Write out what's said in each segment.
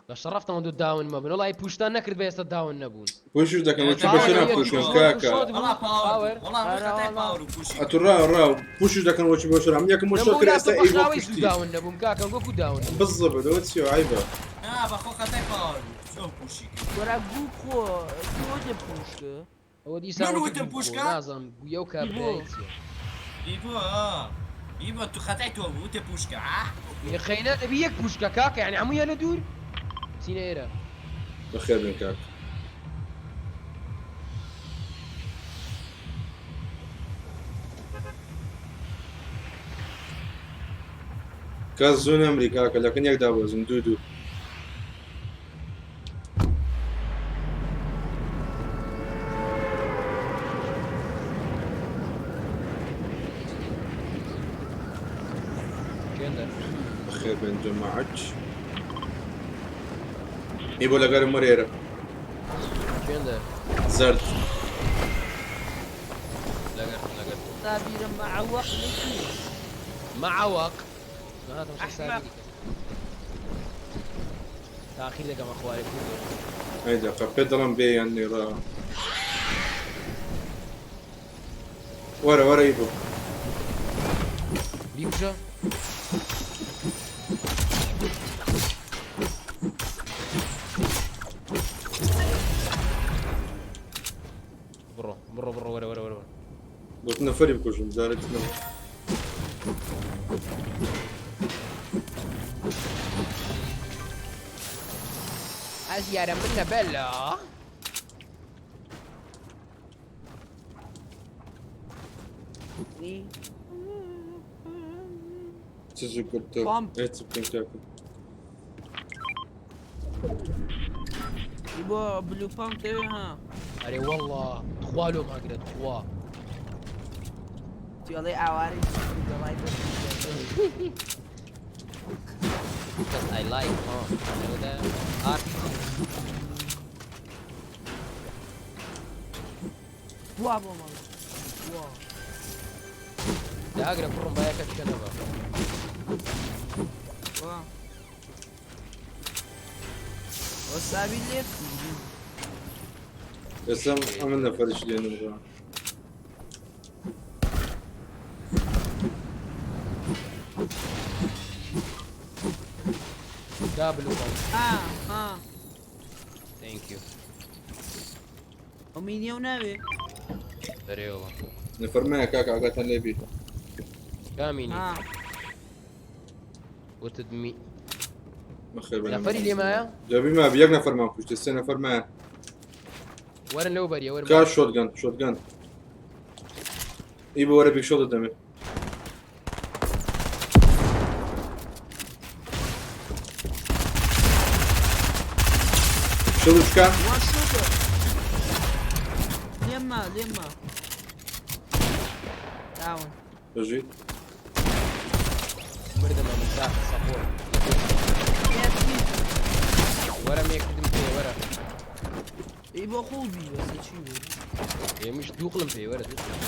بە شەڕەفتان دوو داون مەبن وەڵی پوشتان نەکرد بە ئێستا داون نەبوون. پوشش دەکەم وەچی بەشەرا پوشکەم کاکە. ئەتو ڕاو ڕاو پوشش دەکەن وەچی بەشەرا من یەکەم وەشۆ کرد ئێستا ئەی بۆ پوشتی داون نەبووم کاکە وەکو داون بزەبت ئەوە چیە عەیبە. نا بەخۆ خەتای پاوەر بوو چۆن پوشی کرد. وەرە گوو بخۆ تۆ پوشکە. ئەوە دیسان من وتت وتم گوو بخۆ پوشکە؟ نازانم گویە و کابرای چیە. ئیبۆ ئیبۆ تو خەتای تۆ بوو وتت پوشکە ها. خەینا دەبی یەک پوشکە کاکە یانی هەموویان لە دوور چینە ئێرە. بەخێر بێن کاک. کەس زوو نەمری کاکە لەکن یەک دابەزن دوو دوو. بەخێر بێن جەماعەت. ئی بۆ لەگەرم وەرێرە. زەرد. سابیرە معوەق لەکی. معوەق. تاخیر دەکەمە خوارێ کوردۆ. ئەی دەقە پێت دەڵێم بێ یان نێ ڕا. وەرە وەرە ئی بۆ. بیکوژە. بڕۆ بڕۆ بڕۆ وەرە وەرە وەرە. گوتم نەفەری بکوژم جارێک نەبوو. ئەز یارە من نەبەلا. چ زوو کرد پامپ. ئێ چ بکەم کاکە. بۆ بلو پامپ دەوێ ها. ئەرێ واللە تخوا لۆم ئەگرە تخوا. تێڵێ ئاوارەی دەڵای Because I like huh? You know that? RPG. وا بۆ ماڵ وا. داگرە کوڕم بایەکە بکەنەوە. وا. وەسابی لێ ئێستا ئەمن نەفەرش لێنم ڕا. دا بلو پامپ. ها ها. Thank you. ئەو مینیە و ناوێ. بەرێوە. نەفەرمایە کاکە ئاگاتان لێ بی. کامینی؟ ها. وتت می بەخێر بێن. نەفەری لێمایە؟ دەبی ما یەک نەفەرمان کوشتێ سێ نەفەرمایە. وەرن لەو بەریە وەرن. کا شۆتگەن شۆتگەن. ئی بۆ وەرە بیگ شۆت دەمێ. شڵ بکە. وا شۆتە. لێمە لێمە. داون. بژیت. مردم ئەمن کاکە سەپۆرت. وەرە مێکردم پێ وەرە. ئەی بۆ خۆ بی بەسە چی بوو؟ ئێمەش دووقڵم پێ وەرە دووقڵم.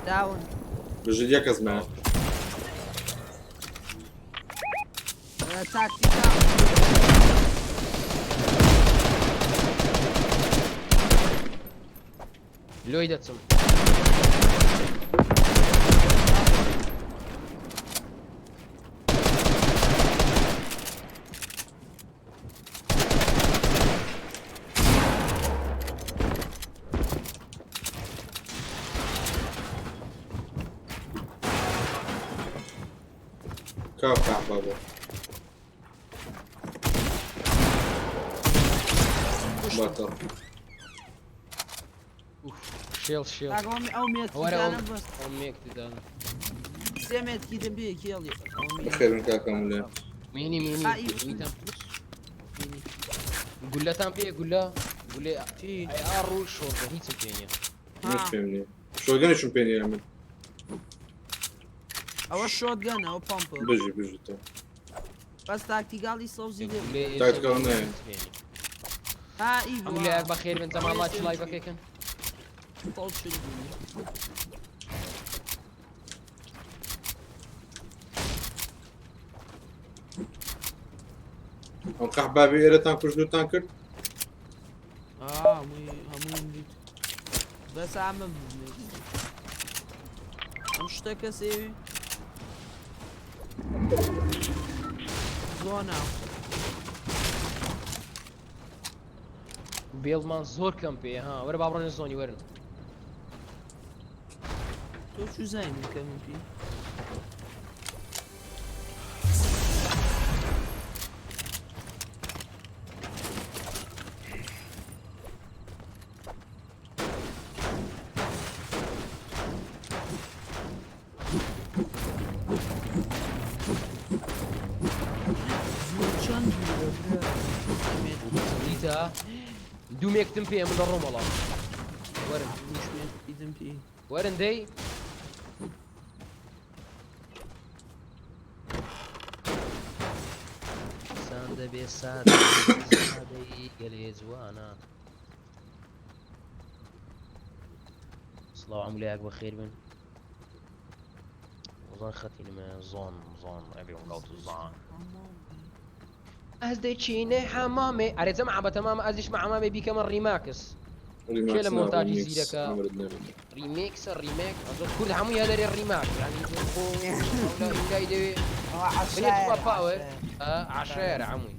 داون. بژیت یەک کەس مایە. تاکتیکا. لۆی دەچم. کاکە بابا. باتە. شێڵ شێڵ. کاکە ئەو وەرە مێتکیدانە بەس. ئەو مێکتدانە. سێ مێتکیدم بێ کێڵی. بەخێر بن کاکە مولێ. مینی مینی. ها، ئی- مینیتان گولەتان پێ گولە گولێ چی؟ ئەی ئاڕ و شۆڕگە هیچم پێ نییە. منیش پێم نییە. شۆتگەنیشم پێ نییە من. ئەوە شۆتگەنە ئەوە پەمپە. بژی بژی تۆ. بەس تاکتیگاڵی سەوزی لێ. گولێ ئێستا تاکتیکاڵ نایە. هیچ پێ نییە. ها ئی هەموو لایەک بەخێر بن تەمام ڵاچ لایڤەکەکەن. 140 بووی. ئەم قەحبابی ئێرەتان کوژدوتان کرد؟ ئا هەمووی هەموویم دیت. بەس ئامە ببێت. ئەم شتە کەسێ زۆنا. بێڵمان زۆر کەم پێ ها وەرە با بڕۆنە زۆنی وەرن. تۆ چوزای من کەمم پێ؟ زۆر چەند دوورە برا. دیتە دوو مێکتم پێ من دەڕۆم وەڵا. وەرن منیش مێتکیتم پێ. وەرن دەی. سان دەبێ سادەی سادەی گەلێ جوانە. سڵاو عەمولایەک بەخێر بن. زۆن خەتی نمە زۆن زۆن everyone go to زۆن. ئەز دەچینە حەمامێ ئەرێ جەماعە بەتەمام ئەزیش مە حەمامێ بیکەمە ڕیماکس. کێ لە مۆنتاجی زیرەکە؟ ڕیمێکسە ڕیمێک ئەزۆ کورد هەموو یادەرێ ڕیماک یعنی خۆ ئەولا ئیملای دەوێ بنێ پاوەر عشایەرە عەمووی.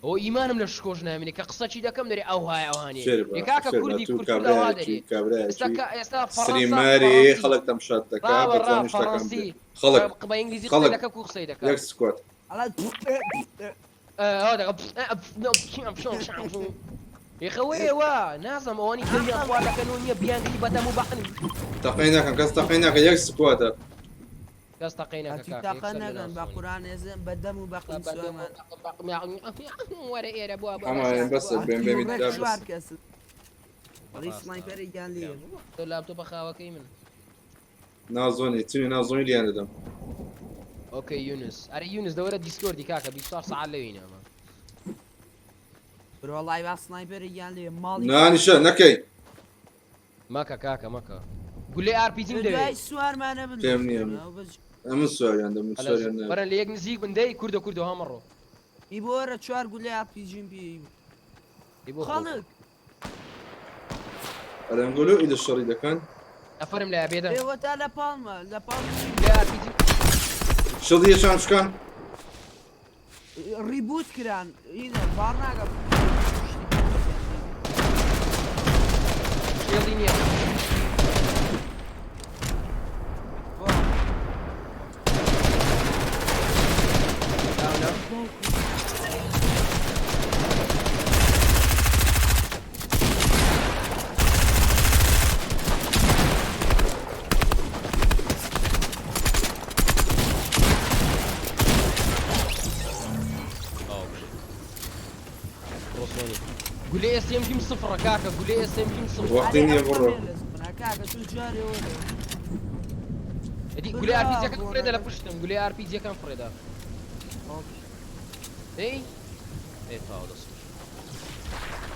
ئەوە ئیمانم لە شکۆش نامێنێ کە قسەچی دەکەم دەرێ ئەو های ئەوانێ کاکە کوردی کورد کورد ئەوها دەرێ ئێستا کە ئێستا فەڕەنسا سریماری فەڕەنسی خەڵک تەمشات دەکا باوە ڕا بەتوانین شتەکان فەڕەنسی بێ خەڵک بە ئینگلیزی قسەی خەڵک دەکە کو قسەی دەکا یەک سکوات. ئەوە دەکا یخەوەیە وا نازم ئەوانی دەمیان خوا دەکەن و نییە بیانگری بەدەم و بەقنی. تەقەی ناکەن کەس تەقەی ناکە یەک سکواتە. کەس تەقەی ناکە هەرچی کاکە تەقە یەکسەر لە نەکەن ناو بە زۆنی. قورئان ئێزن بە دەم و بەقن سوێمان. وەرە ئێرە بووە ئەمە بەسە بێن بێمی ڕێک دا چوار بەسە. کەس. ئەڵێ سنایپەرێکیان لێیە. تۆ لاپتۆپە خاوەکەی من. نازۆنی چونی نازۆنی لیان دەدەم. ئۆکەی یونس ئەرێ یونس دەوەرە دیسکۆردی کاکە 24 سەعات لەوینە ئەمە. برۆ وەڵای با سنایپەرێکیان لێیە ماڵی نانیشە نەکەی. مەکە کاکە مەکە. گولەی ئارپیجیم دەوێ. دوای سوارمانە بن. پێم نییە من. ئەمن سواریان دەم من سواریان نابم. وەرن لە یەک نزیک بن دەی کوردە کوردە ها مەڕۆ. ئی بۆ وەرە چوار گولەی ئارپیجیم پێ. ئی بۆ خۆ. خەڵک. ئەرێم گولو ئیدە شەڕی دەکەن. ئەفەرم لای بێدەن. ئێوە تا لە پاڵمە لە پاڵ گولەی ئارپیجی. شڵی یەشان شکان. ڕیبوت کران ئینە باڕ ناکەم. شێڵی نییە. داونە. ڕۆسۆنی. گولەی SMG م سفرە کاکە گولەی SMG م سفرە. وەختی نییە بڕۆ. کاکە تۆ جارێ وەرە. ئەدی گولەی ئارپیجەکان فڕێدە لە پشتم گولەی ئارپیجەکان فڕێدە. ئەی ئێ تاو دەست.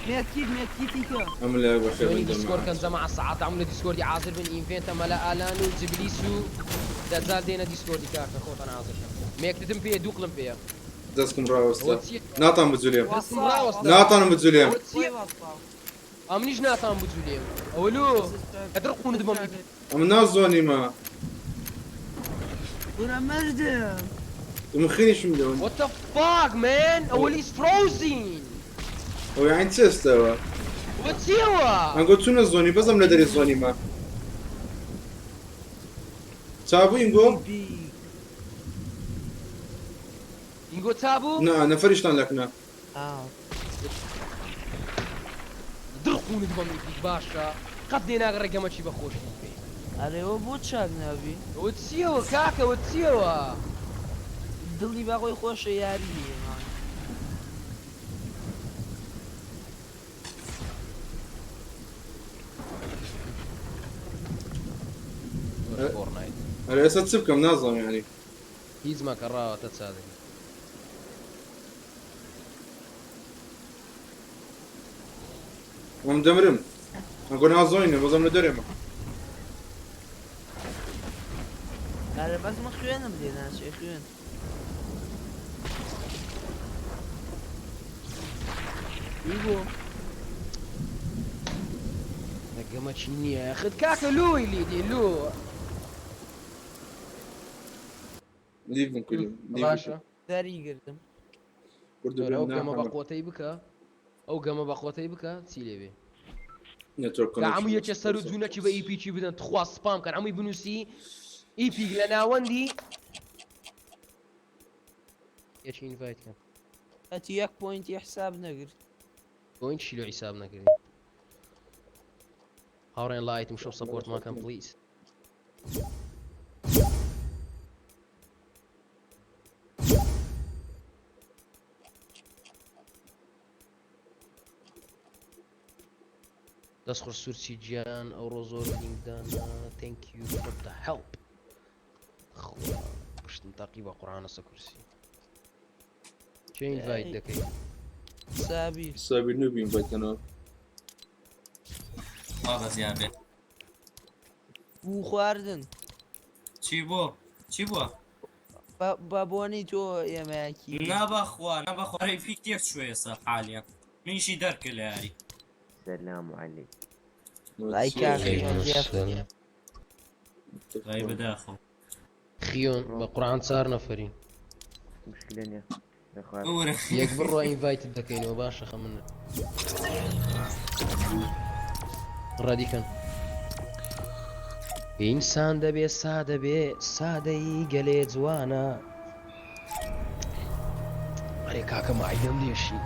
مێتکیت مێتکیتی کە. ئەمن لای بەخێر زۆنی بن دیسکۆرد جەماعەت. کەن جەماعە سەعات عەمو لە دیسکۆردی عازر بن ئینڤێنتە مەلا ئالان و جبلیس و دەجال دێنە دیسکۆردی کاکە خۆتان عازر کەن. مێکتتم پێیە دوو قڵم پێیە. دەستکم ڕاوەستە. ئەوە چییە؟ ناتان بجولێم. دەستم ڕاوەستە. ناتانم بجولێم. ئەوە چییە؟ ئەمنیش ناتان بجولێم. ئەوە لۆ ئەدر قونت بەم. ئەمن ناو زۆنیمە. بورە مردم. من خینیشم لەوە. What the fuck man? ئەوە is frozen. ئەو یاعنی چ ئێستاوە؟ ئەوە چییەوە؟ ئەنگۆ چوونە زۆنی بەزەم لە دەری زۆنیمە. چابوو ئینگۆ؟ ئینگۆ چابوو؟ نا نەفەریشتان لەکنە. در قونت بەم ئیپیک باشە. قەت لێ ناگەڕێ گەمەچی بەخۆشی بکەی. ئەرێ ئەوە بۆ چاک نابی؟ ئەوە چییەوە کاکە ئەوە چییەوە؟ دڵی بەخۆی خۆشە یاری نییە. فۆرنایت. ئەرێ ئێستا چ بکەم نازانم یعنی. هیچ مەکە ڕاوەتە چادری. ئەم دەمرم. ئەگۆ نازۆینە بەزەم لە دەرێمە. ئەرە بەس من خوێنم لێ ناچێ خوێن. ئیگۆ لەگەمە چی نییە خت کاکە لۆی لیدی لۆ. لیڤم کردم. باشە. دەری گرتم. کوردو ئەو بێم گەمە بە ناحەمە. قۆتەی بکە ئەو گەمە بە قۆتەی بکە چی لێ بێ. نێتۆرک کە هەموو کۆنێکشن یەکێ سەر و جوونەکی بە ئیپیکی بدەن تخوا سپام کەن هەمووی بنووسی ئیپیک لە ناوەندی یەکی ئینڤایت کەن. ئەتی یەک پۆینتی حساب نەگرت. پۆینت شی لۆ حیساب نەکردی. هاوڕێن لایتم شەو سەپۆرتمان کەن پلیز. دەست خۆش سورچی گیان ئەوڕۆ زۆر لینکدانە thank you for the help. خوا پشتم تاقی بە قورعانە سە کورسی. کێ invite دەکەی؟ سابیر. سابیر نوبی invite کەنەوە. وا بەزیان بێت. گوو خواردن. چی بۆ؟ چی بووە؟ بە بۆنەی تۆ ئێمەیەکی. نا بەخوا نا بەخوا ڕێفیک تێک چووە ئێستا حالیان منیشی دەرکرد لە یاری. سلام عليكم. ئای کاکە گیان. ئای بەداخەوە. خیۆن بە قورعان چار نەفەرین. مشكلة نییە لەخوا. بورە. یەک بڕۆ invite ت دەکەینەوە باشە خە من ڕەدی کەن. ئینسان دەبێ سادە بێ سادەی گەلێ جوانە. ئەرێ کاکە ماعیدەم لێشی.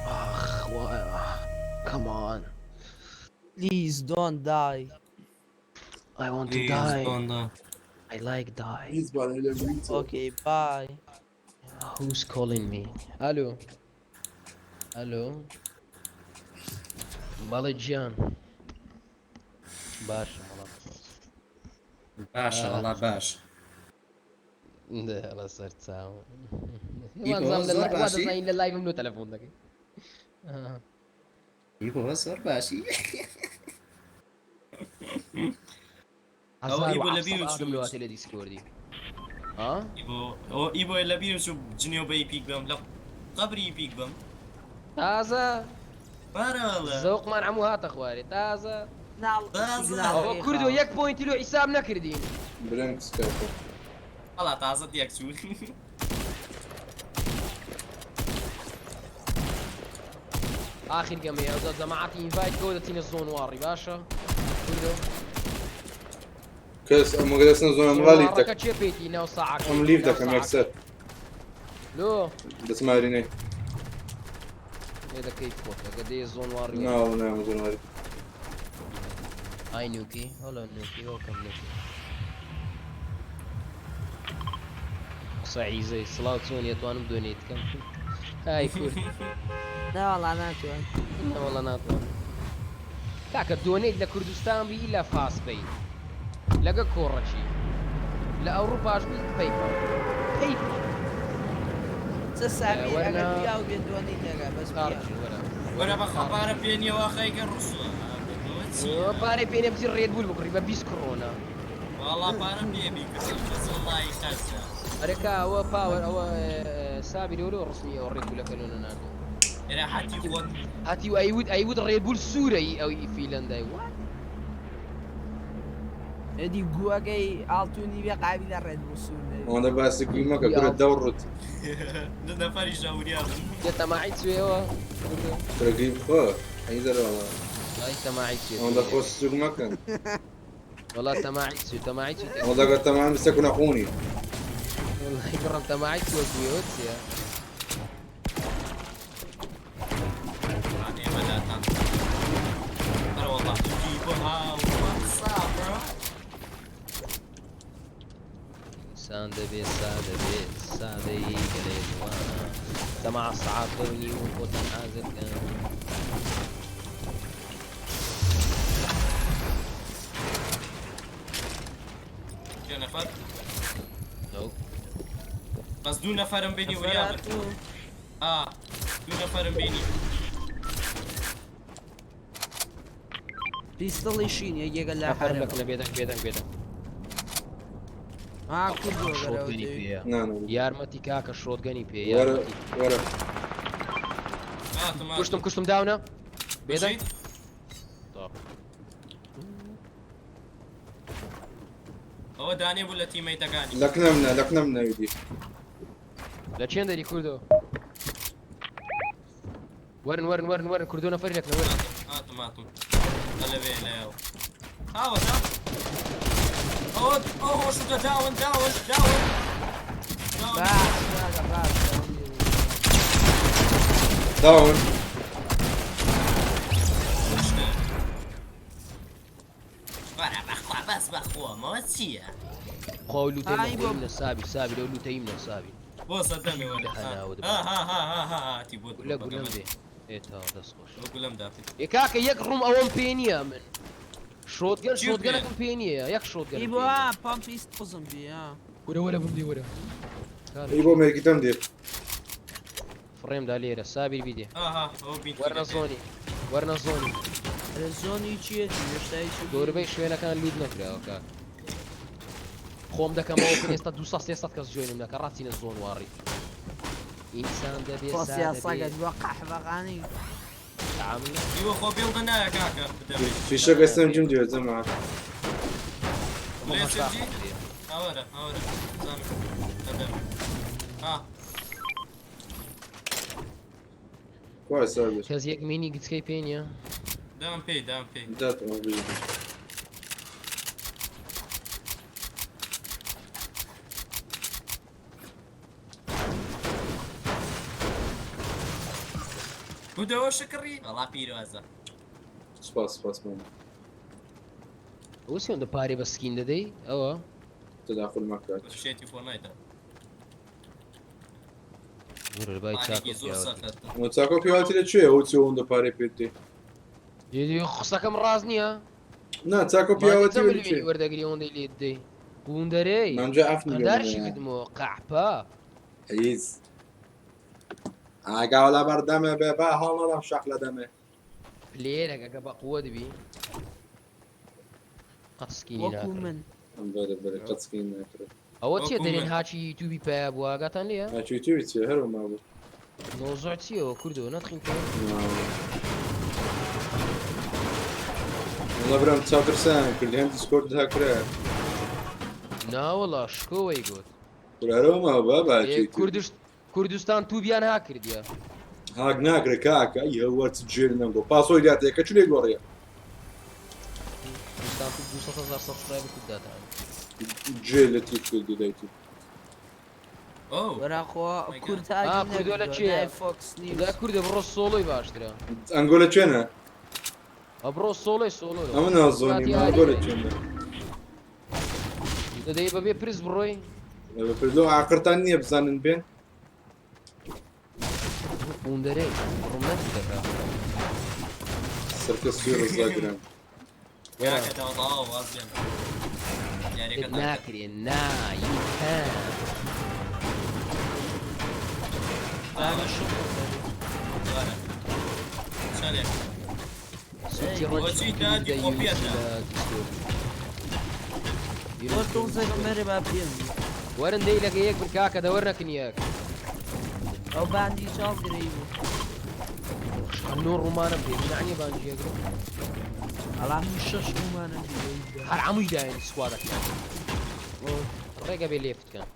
ئاخ come on. Please don't die. I want to Please die. don't die. I like die. هیچ بارە لە بریتە. Okay, bye. Who's calling me? ئەلۆ. ئەلۆ. بەڵێ گیان. باشە وەڵا. باشە وەڵا باش. لە سەر چاو. ئیبۆ زۆر باشی؟ دەزانین لە live م لۆ تەلەفۆن دەکەی. ئیبۆ زۆر باشی. هەزار و ئیبۆ لە حەفت بیرم سەد چوو. ئادەم لۆ هاتێ لە دیسکۆردی. ها؟ ئیبۆ ئەوە ئیبۆ لە بیرم چوو جنێو بە ئیپیک بم لە قەبری ئیپیک بم. تازە بارەوەڵە. زەوقمان هەموو هاتە خوارێ تازە. تازە. ئەوە کوردۆ یەک پۆینتی لۆ حیساب نەکردین. برێم سکایپە. وەڵا تازە تێک چوو. ئاخر گەمەیە ئەوجا جەماعەتی ئینڤایت کەوە دەچینە زۆن واڕی باشە کوردۆ. کەس ئەمە دەستنە زۆن ئەم ڵا لیڤ واڕەکە دەکەم. کێ پێیتی ناو ساعەکەی؟ ئەم لیڤ ناو دەکەم ساعەکەی. یەکسەر. لۆ دەچمە ئارینەی. لێ دەکەیت خۆت ئەگە دێ زۆن واڕی. ناوە ناوە زۆن واری. ئای نوکی هەڵۆ نوکی وەڵکەم نوکی. قسە عیزەی سڵاو چۆنی ئەتوانم دۆنێت کەم. ئای کورد. ناوەڵا ناتوان. نەوەڵا ناتوانم. کاکە دۆنێت لە کوردستان بی لە فاس بی لەگە کۆڕەکی لە ئەوروپاش بی پەیپاڵ پەیپاڵ. چە سابیر وەرنا- ئەگەر پیاو بێت دۆنەی دەکا بەس پیاو. قاڕچی وەرە. وەرە بەخوا پارە پێ نییە وا خەیکە ڕسووە. ئەوە چییە؟ پارەی پێ نییە بچی ڕێد بول بکڕی بە 20 کڕۆنە. وەڵا پارە پێ بیکڕم بەس وەڵڵاهی خەرجە. ئەرێ کا ئەوە پاوەر ئەوە سابیر وەرە ڕسمی ئەوە ڕێد بولەکە لۆ نەناردوو. ئێرە حەتی خۆت. هەتی و ئەیوت ئەیوت ڕێد بول سوورە ئی ئەو ئی فیلەندای وات. ئەدی گووەکەی ئاڵتونی بێ قابیلە ڕێد بول سوور نەبێ. ئەوەندە باسی گوی مەکە کورە دەوڕت. دو نەفەریش ژەوریا بن. یە تەماعی چوێەوە؟ کورە گوی بخۆ. ئەی دەرەوە. وەڵای تەماعی چوێ. ئەوەندە خۆ سوک مەکەن. وەڵا تەماعی چوێ تەماعی چوێ. ئەوەندە گەر تەماعی بسەک و نەخۆنی. وەڵای بڕم تەماعی چوێ گوێوە چییە؟ ئێمە لاتان. ئەرە وەڵا ئیبۆ ها what's up bro؟ ئینسان دەبێ سادە بێ سادەی گەلێ جوانە. تەماع سەعات دەونی و خۆتان حازر کەن. سێ نەفەر؟ ئەو. بەس دوو نەفەرم بینی وریا بن. هاتوو. ئا دوو نەفەرم بینی. پیستڵی شین یەکێکە لە نەفەرم حەرەم. لەکنە بێدەنگ بێدەنگ بێدەنگ. ها کوردۆ shotgun ی گەرەوە پێیە. نا نا. یارمەتی کاکە shotgun ی پێ وەرە یارمەتی. وەرە. هاتم هاتم. کوشتم کوشتم down ە. بێدەنگ. بژیت؟ ئەوە دانێ بوو لە teammate ەکانی. لەکنە منە لەکنە منە ویدی. لە چێن دەری کوردۆ؟ وەرن وەرن وەرن وەرن کوردۆ نەفەری لەکنە وەرن. هاتم هاتم. لەوێ لەوێ. هاوەتە. ئەوە ئەو هۆشتە down down down. down. باش کاکە باش. down. کوشتم. وەرە بەخوا بەس بەخۆمەوە چییە؟ خوا ئەو لوتەی ئای بۆ. منە سابی سابی لەو لوتەی منە سابی. بۆ سەدەمێ وەرە. هەناوت ها ها ها ها ها هاتی بۆ گولە گولەم دێ. ئێ تا دەست خۆش. بۆ گولەم داپێ. ئێ کاکە یەک ڕووم ئەوەم پێ نییە من. shotgun چی پێ؟ shotgun ەکم پێ نییە یەک shotgun م ئی پێ بۆ نییە. پامپی سپزم بی ها. وەرە وەرە بمدی وەرە. ئی بۆ مێرگیتەم دێ. فڕێم دا لێرە سابیر بیدێ. ها ها ئەوە بینت وەرنە zone ی وەرنە zone ی. ئەرێ zone ی چیەتی هێشتای چی؟ زۆربەی شوێنەکان loot نەکراوە کاک. خۆم دەکەمەوە کە ئێستا 200 300 کەس join م نەکە ڕاستینە zone واڕی. ئینسان دەبێ خۆ سادە سیاسەکە بێ. دووە قەحبەقانی. تعامل ئیوە خۆ بێڵدە نایە کاکە بدەمێ. فیشەک ئێستم جیم دێ جەماعە. لێ سەرجی؟ هاوەرە هاوەرە. زانم. دەدەمێ. ها خوای سابیر. کەس یەک مینی گچکەی پێ نییە؟ دام پێی دام پێی. داتەوە بژی. بودەوە شکڕی؟ وەڵا پیرۆزە. سپاس سپاس ماما. ئەوە چۆن پارەی بە skin دەدەی؟ ئەوە تداخل مەکات. شێتی فۆرنایتە. وەرە بای چاکۆ پارێکی زۆر پیاوەتی. سەختە. ئەوە چاکۆ پیاوەتی لە کوێیە؟ ئەو چی ئەوەندە پارەی پێ دێ؟ دێ قسەکەم ڕاست نییە؟ نا چاکۆ پیاوەتی مادە لە ملیۆنی کوێ؟ وەردەگری ئەوەندەی لێ دەی. قوندەرەی. مامجا عەفنی لێ قەندارشی بڵێ. کردمەوە قەحپە. عیز. ئاگاو لە بەردەمێ بێ با هەڵنەدەم شەق لە دەمێ. player ەکە کە بە قووەت بی قەت skin ی وەکو ناکڕی. من. ئەم بەرە بەرە قەت skin ناکڕێ. ئەوە چییە وەکو دەرێن من. هاکی یوتیوبی پیا بووە ئاگاتان لێیە؟ هاکی یوتیوبی چییە؟ هەر ئەو مابوو. مۆزوع چییەوە کوردەوە نەتخین پێ؟ وەڵا برام چاوترسیان کردی هەم دیسکۆرد هاکرایە. ناوەڵا شکۆوەی گوت. کورە هەر ئەو مابوو بابا هاکی ئێ یوتیوبی. کوردش کوردستان توبیان هاکردیە. هاک ناکرێ کاکە ئەی هەوە چ جێر نەمگۆ پاسۆی داتەیە کە چولێ گۆڕیە. کوردستان توب 200 هزار subscribe کرد داتان. جێ لە تیپ کردی دایتی. ئەو. وەرە خۆ My God. کورد آ، هاکی کوردۆ لە نەکردووە، چییە؟ نای فۆکس نیوز. لە کوردە بڕۆ solo ی باشترە. ئەنگۆ لە کوێنە؟ ئە بڕۆ solo ی solo. ئەمە نازۆنی ئەنگۆ لە کوێنە؟ دەدەی بەبێ پرس بڕۆی؟ بە لەو عاقرتان نییە بزانن بێن؟ قوندەرەی ڕوم نەدەکا. سەرکە سوێ ڕزا گران. کاکە داوەڵاوە واز بێن. یاریەکە ناکرێ نا you can. داوە شوقە دەرێ. وەرە. چەندێک؟ سوچی بۆچی ڕەنگی دادی دە خۆ یونس پێتە؟ لە دیسکۆرد. بۆ تۆزێکم مەرێ با پێم. وەرن دەی لەگە یەک بن کاکە دەوەر نەکن یەک. ئەو باندی چاڵ گرەی بوو. نۆ ڕوومانم پێ منعنی بانجی یەکرم. ئەڵام من شەش ڕوومانم پێ. هەر عەمووی داین squad ەکە. ڕێگە بێ left کەن.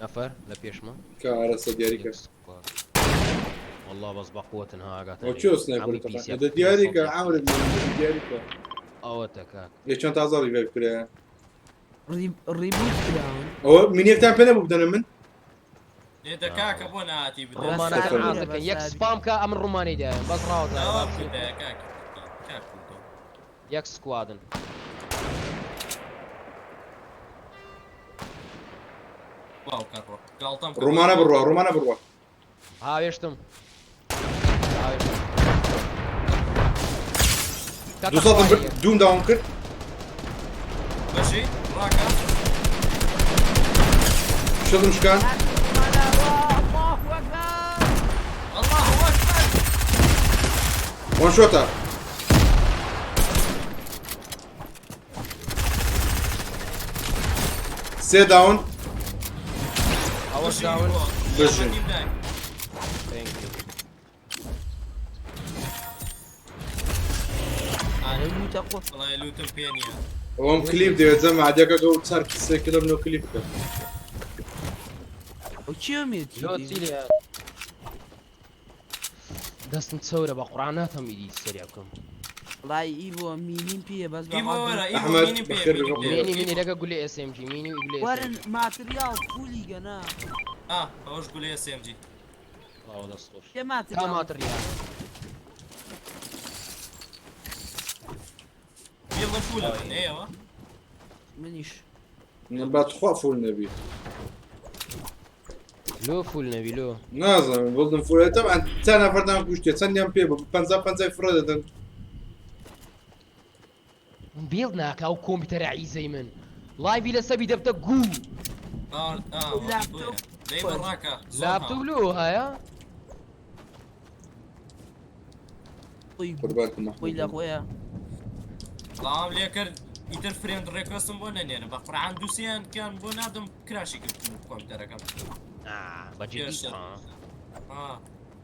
نەفەر لە پێشمە. کارەسە دیاریکە. یەک squad. والله بەس بە قوتن ها ئاگاتان ئەو لێیە. چۆ sniper عەمووی تەقە؟ پیسیە. دە دیاریکە عەمرت دیاریکە. ئەوەتە کاک. لێ چۆن تازە revive کرایە؟ reboot کراون. ئەوە مینێکتان پێ نەبوو بدەنە من؟ لێ دە کاکە بۆ ناهاتی بدە. ڕۆمانەکان بەسابی. عازەکەن یەک سپام کە ئەمن ڕۆمانەی دایم بەس ڕاوە داوا بکردایە کاک. کاک کوردۆ. یەک squad ن. واو کەڕۆ. گاڵتەم کرد. ڕۆمانە بڕوا ڕۆمانە بڕوا. هاوێشتم هاوێشتم. دوو سەدم برد دووم داوم کرد. بەژی ڕاکە. شەزم شکان. الله أكبر. الله أكبر. وان شۆتە. سێ داون. ئەوەش داون. بژین. Thank you. لوتە قۆ. وەڵای لوتم پێ نییە. ئەوەم کلیپ دەوێت جەماعەت یەکە گەو چار سێ کلم لۆ کلیپ بکە. ئەو کێ مێتی؟ لۆ چی لێ دەستم چەورە بە قورئان ناتەم ئیدی سەریا بکەم. وەڵای ئیبۆ مینیم پێیە بەس ئیبۆ وەرە ئیبۆ ئەحمەد، مینیم پێ بەخێر مینیم بێ. پێ. مینی مینی لەگە گولێ SMG مینی و گولێ وەرن SMG. ماتریاڵ فولی گەنا. ئا ئەوەش گولێ SMG. ئەوە دەست خۆش. کێ تا ماتریاڵ؟ ماتریاڵ. بیڵە فولە من ئێوە. منیش. با تخوا فول نەبی. لۆ فول نەبی لۆ. نازانم بڵدم فولە تەبعەن تا نەفەردان کوشتێ چەندیان پێ بوو پەنجا پەنجای فڕە دەدەن. بێڵ ناکا ئەو کۆمپیوتەرە عیزەی من لایڤی لەسەبی دەبتە گوو. لاپتۆپ. دەی بە ڕاکە. لاپتۆپ لۆ هەیە؟ خۆی قوربانتم خۆی لە خۆیە. سڵاوم لێ کرد ئیتر فرێند ڕێکوێستم بۆ نەنێرە بە قورعان دووسیان کان بۆ نادم کراشی کرد کۆمپیوتەرەکەم. بە جدی. پێشتر.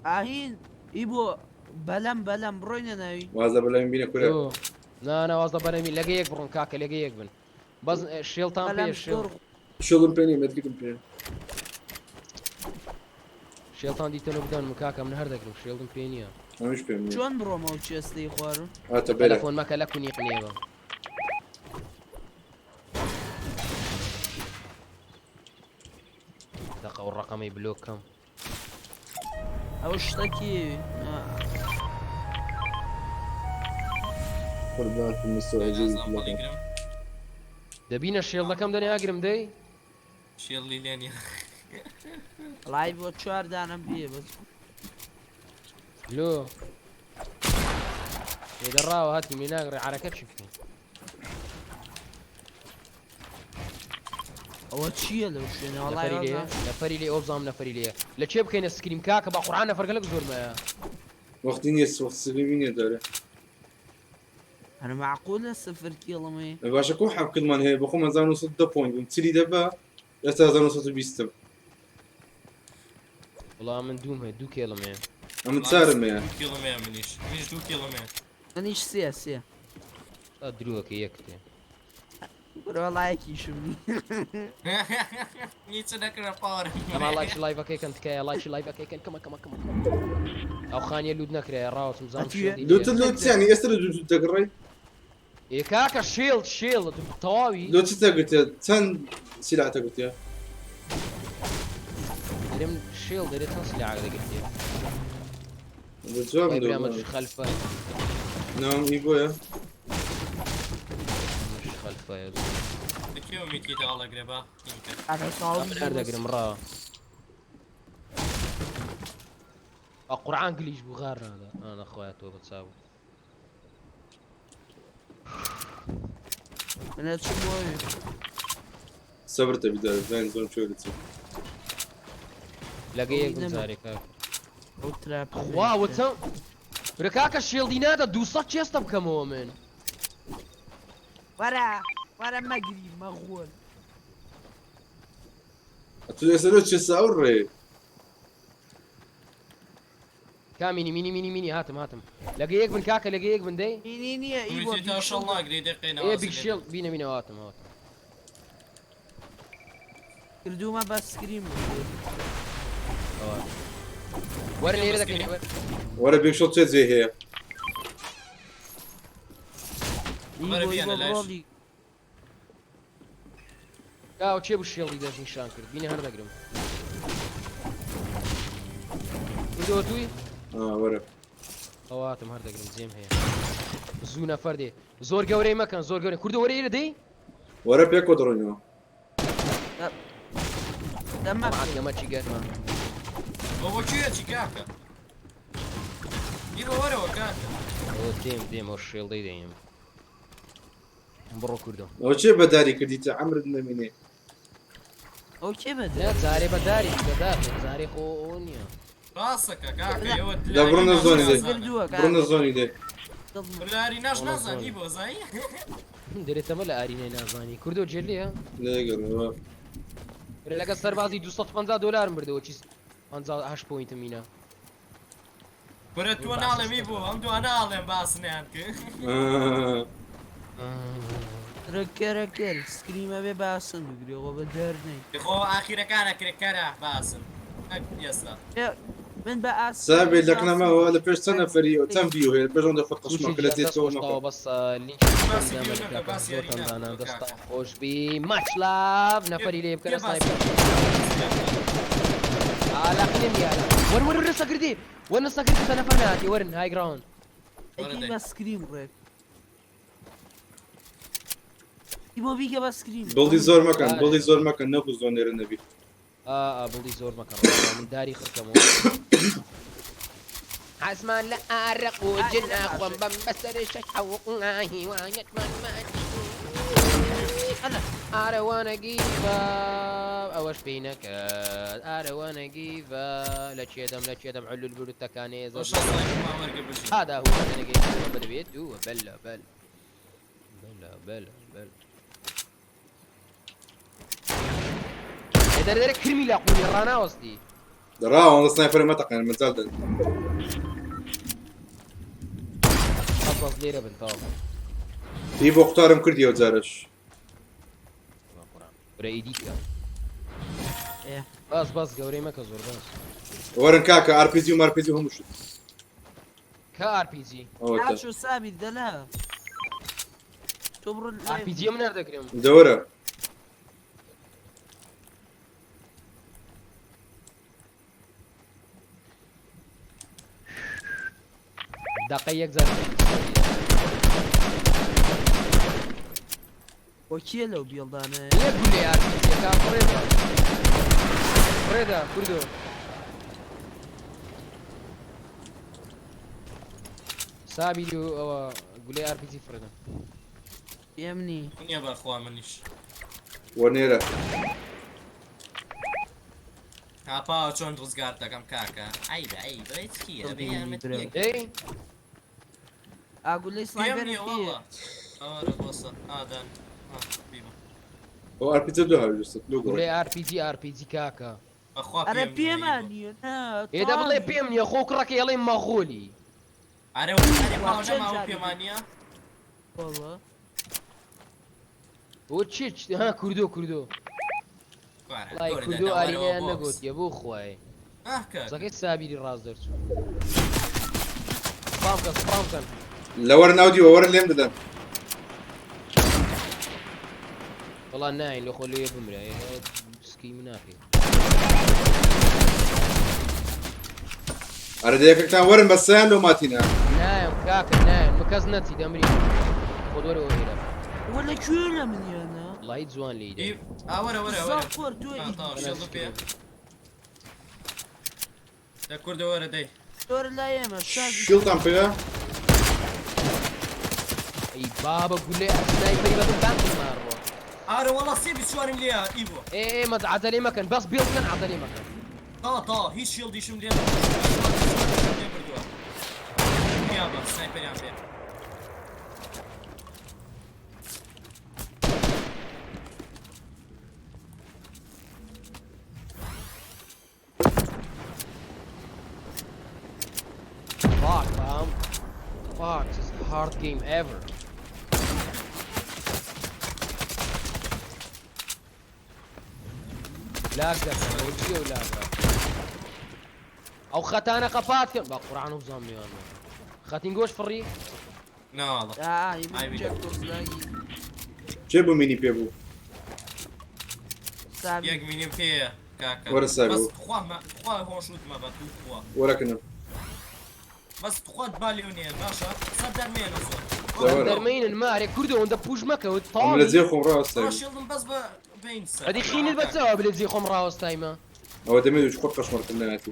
ئاهین ئیبۆ بەلەم بەلەم بڕۆینە ناوی. واز لە بەلەمی بینە کورە. نا نا واز لە بەلەمی لەگە یەک بڕۆن کاکە لەگە یەک بن. بەس شێڵتان پێ بەلەم شێڵ. زۆر شێڵم پێ نییە مێتگرم پێ. شێڵتان دیتەنەوە بدەن من کاکە من هەر دەگرم شێڵم پێ نییە. ئەمیش پێم نییە. چۆن بڕۆمەوە چێستەی خوارم؟ هاتە بێرە. تەلەفۆن مەکە لە کونی قنێوە. دەقە ئەو ڕەقەمەی بلۆک کەم. ئەو شتەکی قوربانتم مستەر عەزیز هەڵیگرم. دەبینە شێڵەکەم دەنێ ئاگرم دەی؟ شێڵی لێ نییە. وەڵای بۆ چوار دانەم پێ بەس. لۆ لێدەڕاوە هاتی می ناگڕێ عەرەکە چی بکەین؟ ئەوە چییە لەو شوێنە؟ وەڵای نەفەری لێ وازانم. نەفەری لێ ئەو بزانم نەفەری لێ لە چێ بکەینە سکریم کاکە بە قورئان نەفەرگەلک زۆرمایە. وەختی نییە وەخت سکریمی نییە دارێ. ئەرە معقولە سفر کیڵمەیە؟ باشە کۆ حەبکردمان هەیە بەخۆم 1910 پۆینت بووم چلی دەبە ئێستا 1920. وەڵا من دووم هەیە دوو کێڵم هەیە. ئەمن چارم هەیە. دوو کێڵم هەیە منیش منیش دوو کێڵم هەیە. منیش سێ سێ. تا درووەکە یەکتێ. وەڵایەکیشم نییە. هیچ نەکرا پاوەرم. ئەما لایکی لایڤەکەی کەن تکایە لایکی لایڤەکەی کەن کەمە کەمە کەمە. ئەو خانیە لوت نەکرایە ڕاوەتم زانم ئەتوێ؟ شێڵی لوتت لێیە. لوت چیانی ئێستا لە دوو دەگڕی؟ ئێ کاکە شێڵ شێڵ تەواوی. لۆ چ تەگرتێ چەند سیلع تەگرتێ؟ دەرێم شێڵ دەرێ چەند سیلع دەگرتێ؟ بە جواب وای برا دەوە. مەش خەلفە. ناوم ئی بۆیە؟ مەش خەلفەیە. لەکێ ئومید کەیتە هەڵەگرێ با؟ ئەرە تەواو من هەر دەگرم ڕاوە. ئە قورئان گلیش بوو غار نادا. ئانا خۆیان تۆ بەچاو. منە چ بۆیە؟ سەبرتە بیدارە زین زۆر چۆ دەچێت. لەگە یەک ئەوی نەما. جارێک کاکە. ئەو تراپ خوا وتم برا کاکە شێڵدی نادا 200 چێستە بکەمەوە من. وەرە وەرە مەگری مەغۆل. ئەتو ئێستا لۆ چێستا ئەو ڕێ؟ کا مینی مینی مینی مینی هاتم هاتم. لەگە یەک بن کاکە لەگە یەک بن دەی؟ مینی نییە ئیبۆ ئومید تا شەڵ ناگرێ دەقەی ئێ نەوازی بیگ لێ شێڵ بینە مینە هاتم هاتم. کردوومە بە سکریم بوو. وەرە لێرە دەکەین وەرە بیگ شێڵ چێ جێ هەیە؟ وەرە ئیبۆ بیانە ئیبۆ لایش. ڕۆڵی. کاو چێ بوو شێڵی دەستنیشان کرد بینە هەر دەگرم. کردەوە توی؟ وەرە. ئەوە هاتم هەر دەگرم جێم هەیە. زوو نەفەر دێ. زۆر گەورەی مەکەن زۆر گەورەی. کوردە وەرە ئێرە دەی؟ وەرە پێکەوە دەڕۆینەوە. دەمە ئەمە چی گەرمە؟ بۆ بۆ کوێ چی کاکە؟ ئیوە وەرەوە کاکە. ئەوە دێم دێم ئەو شێڵدەی دەیم. بڕۆ کوردۆ. ئەوە چێ بەداری کردیتە عەمرت نەمینێ. ئەو کێ بەدە؟ نا جارێ بەداری بەدار جارێ خۆ ئەوە نییە. ڕاستەکە کاکە ئێوە دە بڕۆنە زۆنی دێ. کردووە بڕۆنە زۆنی دێ. لاری ناش نازانی بۆ زانی. دەرێ تەمە لە ئارینای نازانی. کوردۆ جێلیە؟ لێگەڕێ. لەگە سەربازی 250 دلارم بردەوە چی 58 پوینتم مینا. کورە تۆ ناڵێمی بۆ ئەم دووانە ئاڵێم باسنیان کرد. ڕکەرەکەر سکریمە بێ باسن بگرێ خۆ بە دەر نەی. خۆ ئاخیرەکانە کرێکەرە باسن. ئێستا. من بە ئاس سابێ لەکنەمەوە لە پێش چەند نەفەری و چەند ڤیو هەیە پێش ئەوەندە خۆت قەشمەکە لە جێ تۆ مەکە. بەس لینکی دەستان خۆش بی ماچ لاڤ نەفەری لێ بکەنە سنایپەر. لا قلم يا ور ور ور سكردي ور سكردي سنفر ناتي ورن هاي جراوند. ئەکی بە سکریم ڕێک. بۆ بیکە بە سکریم. بڵدی زۆر مەکەن بڵدی زۆر مەکەن نەکو زۆر نێرە نەبی. آه بڵدی زۆر مەکەن من داری خڕکەمەوە. حەزمان لە ئارەق و جن ئەخۆم بەم بەسەر شەش هیوایەتمان I don't wanna give up ئەوەش پێی نەکرد I don't wanna give up لە چێدەم لە چێدەم علول بروتەکانێ زۆر هذا هو أنا بدويت بلا بلا بلا بلا بلا دەرە دەرە کرمی لا قولی ڕاناوەستی. دەڕاوە سنایپەر مەتەقێن مەجال دەن. بەس لێرە بن تەواو. ئی بۆ قوتارم کردیەوە جارش. ورە ئیدی کە. بەس بەس گەورەی مەکە زۆر بەس. وەرن کاکە RPG و مRPG و هەموو شت. کە RPG؟ ئاچۆ سابیر دەلا. تۆ بڕۆ RPG من نەردەکرێم. دەوەرە. دقەی یەک جار. بۆ کێ لەو بیڵدانە؟ یەک گولەی RPG-یەکە فڕێدا. فڕێدا کوردۆ. سابیری و ئەوە گولەی RPG فڕێدا. پێم نی. نییە بەخوا منیش. وەنێرە. ئاپاوە چۆن ڕزگار دەکەم کاکە. عەیبە عەیبە هیچ کییە بێ یارمەتی یەک. ئەی ئاگولەی پێم سنایپەر نییە پێیە. وەڵا. ئەوەرە بۆسە ئادان. بیبە. ئەو RPG دوو هاویستت لۆ گۆڕ. گولەی RPG RPG کاکە. بەخوا ئەرە پێم نییە. پێمان نییە نا. ئێ دە بڵێ پێم نییە خۆ کوڕەکەی ئەڵێ مەغۆلی. ئەرێ ئەرێ پاوە نەماوە پێمان نییە؟ وەڵا. بۆ چی ها کوردۆ کوردۆ. وەڵای کوردۆ ئارینایان نەگوتیە بۆ خوای. قسەکەی سابیری ڕاست دەرچوو. سپام کەن سپام کەن. لەوەرن ئەو دیوە وەرن لێم بدەن. وەڵا ناین لە خۆ لێ بمرە سکی منافی. ئەرە دەیەکەکتان وەرن بە سیان لۆ ماتینە. نایم کاکە نایم مکەس نەچی دەمری. خۆ وەرەوە ئێرە. وە لە کوێ لە منیانە؟ وەڵای جوان لێی دەی. وەرە وەرە وەرە. زۆر تۆ شێڵ پێ. دە کوردە وەرە دەی. زۆر لای ئێمە شاز. شیڵتان پێیە؟ ئەی بابە گولەی سنایپەری بەدڵ بانکم ماڕوە. ئارە وەڵا سێ بیست چوارم لێیە ئی بۆ. ئێ ئێ مەز عەجەلەی مەکەن بەس بێڵ بکەن عەجەلەی مەکەن. تا تا هیچ شیڵدیشم لێ لێ بردووە. یا بە سنایپەریان پێ. Fuck, man. Fuck, this is the hard game ever. لاگ دەکەن ئەوە چییە و لاگە؟ ئەو خەتانە قەپات کەن بە قورعان و بزانم میوان خەتین گۆش فڕی؟ ناوەڵا. چێ بوو مینی پێ بوو؟ یەک مینیم پێیە کاکە. وەرە سابی. بەس خوا خوا هۆشوت مەبە تو خوا. وەرەکنم. بەس خوات با لێو نییە باشە سەر دەرمێنە زۆر. دەرمێنن مارێ کوردە ئەوەندە پوش مەکەوت ئەم لە جێ خۆم ڕاوەستایم. شێڵم بەس بە بین سەر. ئەدی خینت بە چاوە بلێ جێ خۆم ڕاوەستایمە. ئەوە دەمێت خۆت قەشمەرکردن ناتی.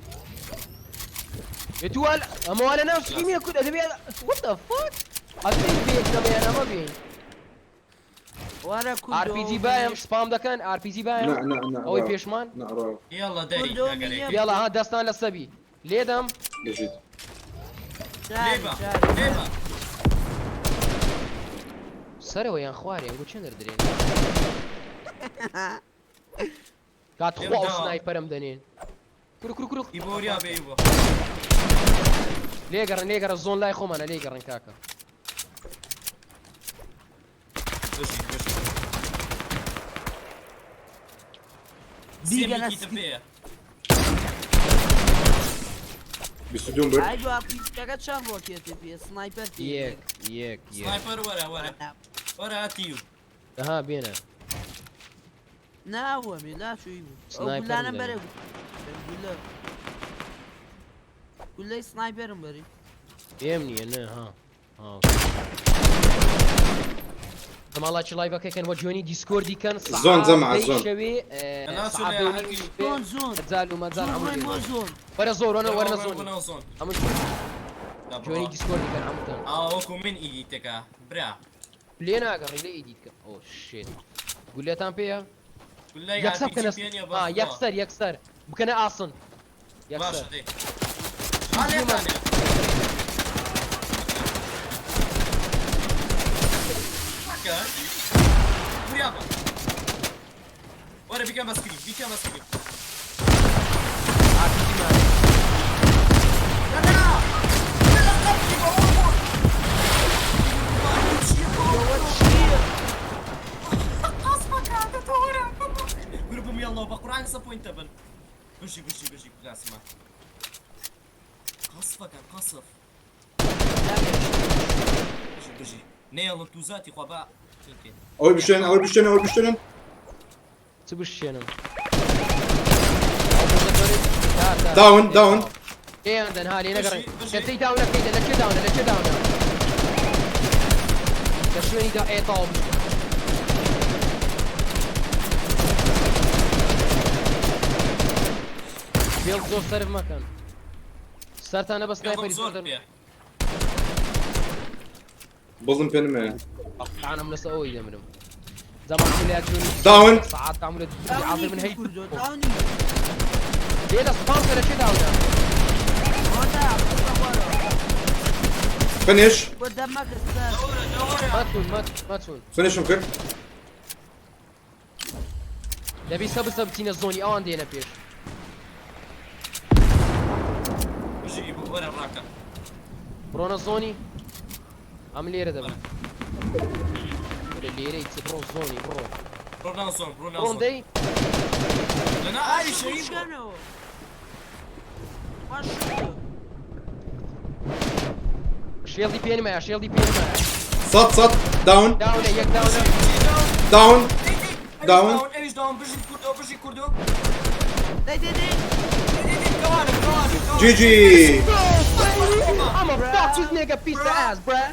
تو ئەمە وا لە ناو سکریمیە کورد ئەدەبێ what the fuck ئەبێ بێت لەمەیان ئەمە بین. وەرە کوردۆ RPG بایم سپام دەکەن RPG بایم نا نا نا ئەوەی پێشمان. نا ڕاو. يلا دەری کوردۆ ئەگەرێ. نییە. یاڵا ها دەستان لە سەبی لێدەم. بژیت. چاری لێبە چاری. لێبە. سەرەوە یان خوارێ ئەنگۆ چێن دەردرێن کات خوا ئەو سنایپەرم دەنێن. کورو کورو کورو. ئیبۆ وریا بێ ئیبۆ. لێگەڕن لێگەڕە زۆن لای خۆمانە لێگەڕن کاکە. بژی بژی. بیگەنە سێ میکیتم پێیە. 22 برد. ئای دو ئاپیسکەکە چەند ڕۆکێتی پێ سنایپەر پێ. یەک یەک یەک. سنایپەر وەرە وەرە وەرە هەتیو. ئەها بێنە. ناوەمێ لا چووی بوو. ئەو سنایپەرم گولانم دەنێ. بەرە گولە. گولەی سنایپەرم بەری. پێم نییە نە ها ها. ماڵاکی لایڤەکەکەن وە جوێنی دیسکۆردی کەن. زۆن جەماعە، زۆن. شەوێ ئەنا سەعات چۆنە دە و هەتیو. نیو زۆن زۆن. مەجال و مەجال زۆن هەموو ڕۆی بۆ دێن. زۆن. وەرە زۆر وەرە وەرە وەرە زۆنی. بۆ زۆن. هەموو جوێنی دیسکۆردی کەن هەمووتان. ئاوا وەکو من ئیدیتەکە برا. لێ ناگەڕی لێ ئیدیت کە. ئۆ شێت. گولەتان پێیە؟ گولەی یەکسەر RPG بکەنە پێ نییە ئا بەخوا. یەکسەر یەکسەر بکەنە ئاسن. باشە یەکسەر. دەی. ها لێتانێ. کاکە وریا بە. وەرە بیکەم بە سکرین بیکەم بە سکرین. RPG مان. لا لا لا قبلي بقول. قصفك هذا تورا جروبهم يلا بقران سبوينت بن بجي بجي بجي بلاسما قصفك قصف بجي بجي نيل توزاتي خوا ئەوەی بشێن ئەوەی بشێن ئەوەی بشێنن. چ بشێنم؟ داون داون. لێیان دەن ها لێ نەگەڕێن. بژی، بژی. کەسەی داونەکەی دە لە کێ داونە لە کێ داونە؟ لە شوێنی دا ئێ تەواو بشکە. بێڵ زۆر سەرف مەکەن. سەرتانە بە سنایپەری زۆر زۆر پێ. بڵم پێ نمایە. ئەم لەسەر ئەوەی دەمرم. زەمان لە جوێنی داون. سەعات تعمل عاطل من هي کوردۆ تاونی. لێ لە سپام کە لە کێ داونە؟ وەرە خوارەوە. فنش. بۆ دەمەکە سەر. دورة دورة ما تون ما ما تون. فنشم کرد. دەبی سە بسە بچینە زۆنی ئەوان دێنە پێش. بجي ورا راكا. بڕۆنە زۆنی ئەم لێرە دەبن. وەرە لێرەی چ بڕۆ زۆنی بڕۆ. برونا زون برونا بڕۆن زون. دەی. لنا اي شيء شکەنەوە. باش شکە. شێڵی پێنمایە شێڵی پێنمایە. سەد سەد داون داونە یەک داونە. داون. داون. ايش داون بجي كردو بجي كردو. دەی دەی دەی. كوانم كوانم جي جي. I'm a fuck this nigga piece of ass, bruh.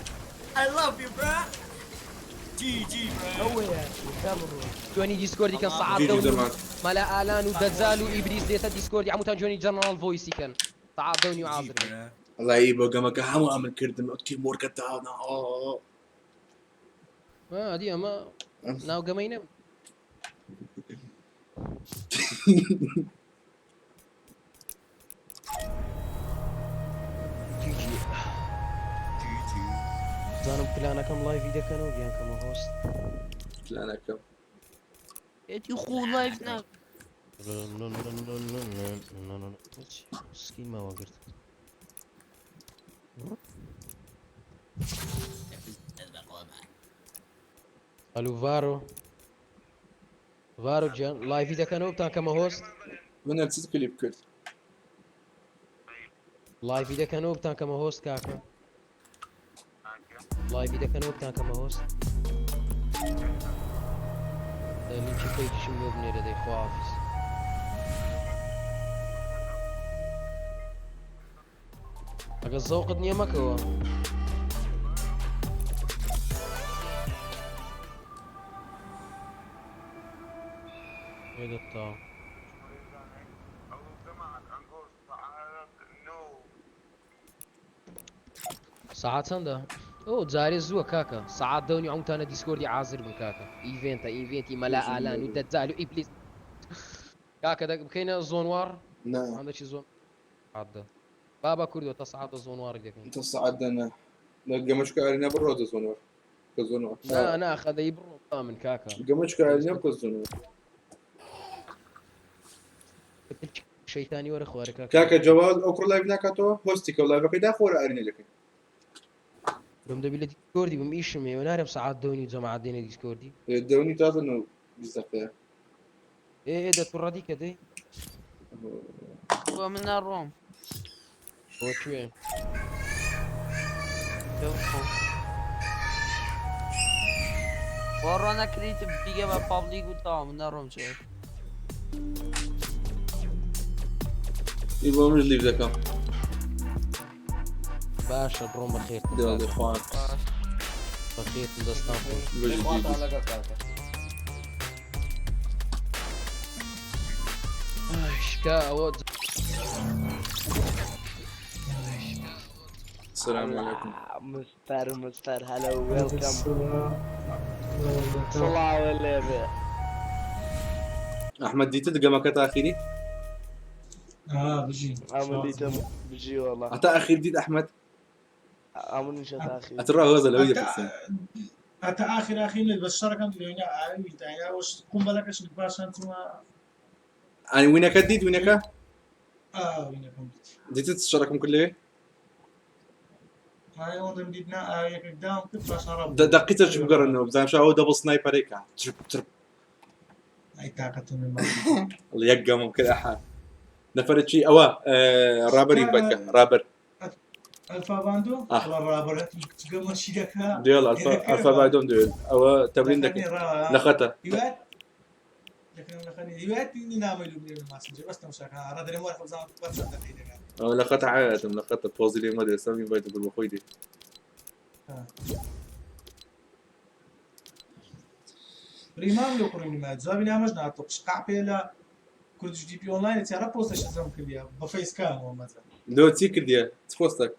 I love you bro. GG bro. ئەوەیە. دەبڕۆ. جوێنی دیسکۆردی کەن سەعات جي دە جي و نیو. جەماعەت. مەلا ئالان و دەجال و ئیبلیس دێتە دیسکۆردی هەمووتان جوێنی جەنەڕاڵ ڤۆیسی کەن. سەعات دە و نیو عازر بن. والله بۆ گەمەکە هەموو ئەمن کردم ئەو تیم وۆرکە داونا. ئا دی ئەمە ناو گەمەی نەبوو. GG. زانم پلانەکەم لایڤی دەکەنەوە بیانکەمە هۆست. پلانەکەم. ئێتی خۆ لایڤ نا. سکین ماوە گرت. ئەلو ڤارۆ. ڤارۆ گیان لایڤی دەکەنەوە بتانکەمە هۆست. من چت کلیپ کرد؟ لایڤی دەکەنەوە بتانکەمە هۆست کاکە. لایڤی دەکەنەوە بتانکەمە هۆست. لینکی پەیجیشم بۆ بنێرە دەی خواحافیز. ئەگەر زەوقت نییە مەکەوە. ئێدەتا. سەعات چەندە؟ ئۆ جارێ زووە کاکە سەعات دەونی عەمتانە دیسکۆردی عازر بن کاکە ئیڤێنتە ئیڤێنتی مەلا ئالان و دەجال و ئیبلیس کاکە دەک بکەینە زۆنوار نا هەندێکی زۆن سەعات دە بابا کوردۆ تا سەعات دە زۆنواڕی دەکەین تا سەعات دە نا لە گەمەشکە ئارینە بڕۆ دە زۆنوار کە زۆنوار نا نا خەدەی بڕۆ با من کاکە گەمەشکە ئارینە بکە زۆنوار شەیتانی وەرە خوارە کاکە کاکە جەواد ئەو کوڕ لایڤ ناکاتەوە هۆستی کە لایڤەکەی داخۆرە ئارینە دەکەین بم دەبی لە دیسکۆردی بم ئیشم هەیە نارم سەعات دەونی جەماعەت دێنە دیسکۆردی دەونی تازە نۆ بیست دەقەیە ئێ ئێ دەتوڕەدی کە دەی بۆ من نەڕۆم بۆ کوێ بۆ ڕۆ نەکریت بیگە بە پاڵیک و تاوە من نەڕۆم چێ ئی بۆ منش لیڤ دەکەم باشە بڕۆم بەخێرتن دێڵ خوان بەخێرتن دەستان خۆش بژی خواتان لەگەڵ کاکە شکا ئەوە السلام عليكم مستر مستر هلو ويلكم سڵاوە لێبێ ئەحمەد دیتت گەمەکە تا ئەخیری آه بجي ئەمن دیتم بژی وەڵا هەتا ئەخیر دیت ئەحمەد ئەمنیشە تاخیر ئەترا هۆزە لەوەی دەپرسن حتى اخر اخر بس شركه لوينا عاوي تاع واش قنبله كاش باش انتم ئەنی وینەکە دیت وینەکە اه وين كنت دیتت شەڕەکەم کرد لەوێ هاي وندم ديتنا آه ياك قدام كنت باش هرب دقیتە چ بگەڕنەوە بزانم شا ئەوە دەبڵ سنایپەرێکە ترپ ترپ اي طاقه من والله یەک گەمەم کرد ئەحا نەفەرە چی ئەوە ڕابەری بەکە ڕابەر الفا باندو آه. والله الرابر تقمر شي داك دوێڵ ئەلفا ئەلفا بادۆم دوێل ئەوە تەمرین دەکەین لە خەتە هوايات لكن لخني هوايات اني نعمل من الماسنجر بس تمشاك راه دري موافق زعما بس دقيقه ئەوە لە خەتە عایەتم لە خەتە پۆزی لێ مەدێ سەمی بایتە بە خۆی دێ ريمام لو قريني ما جوابي نامج نعطوك شقع بيلا كنت جي بي اونلاين تيرا بوست شزم كليا بفيس كام هو مثلا لۆ چی کردیە چ پۆستەک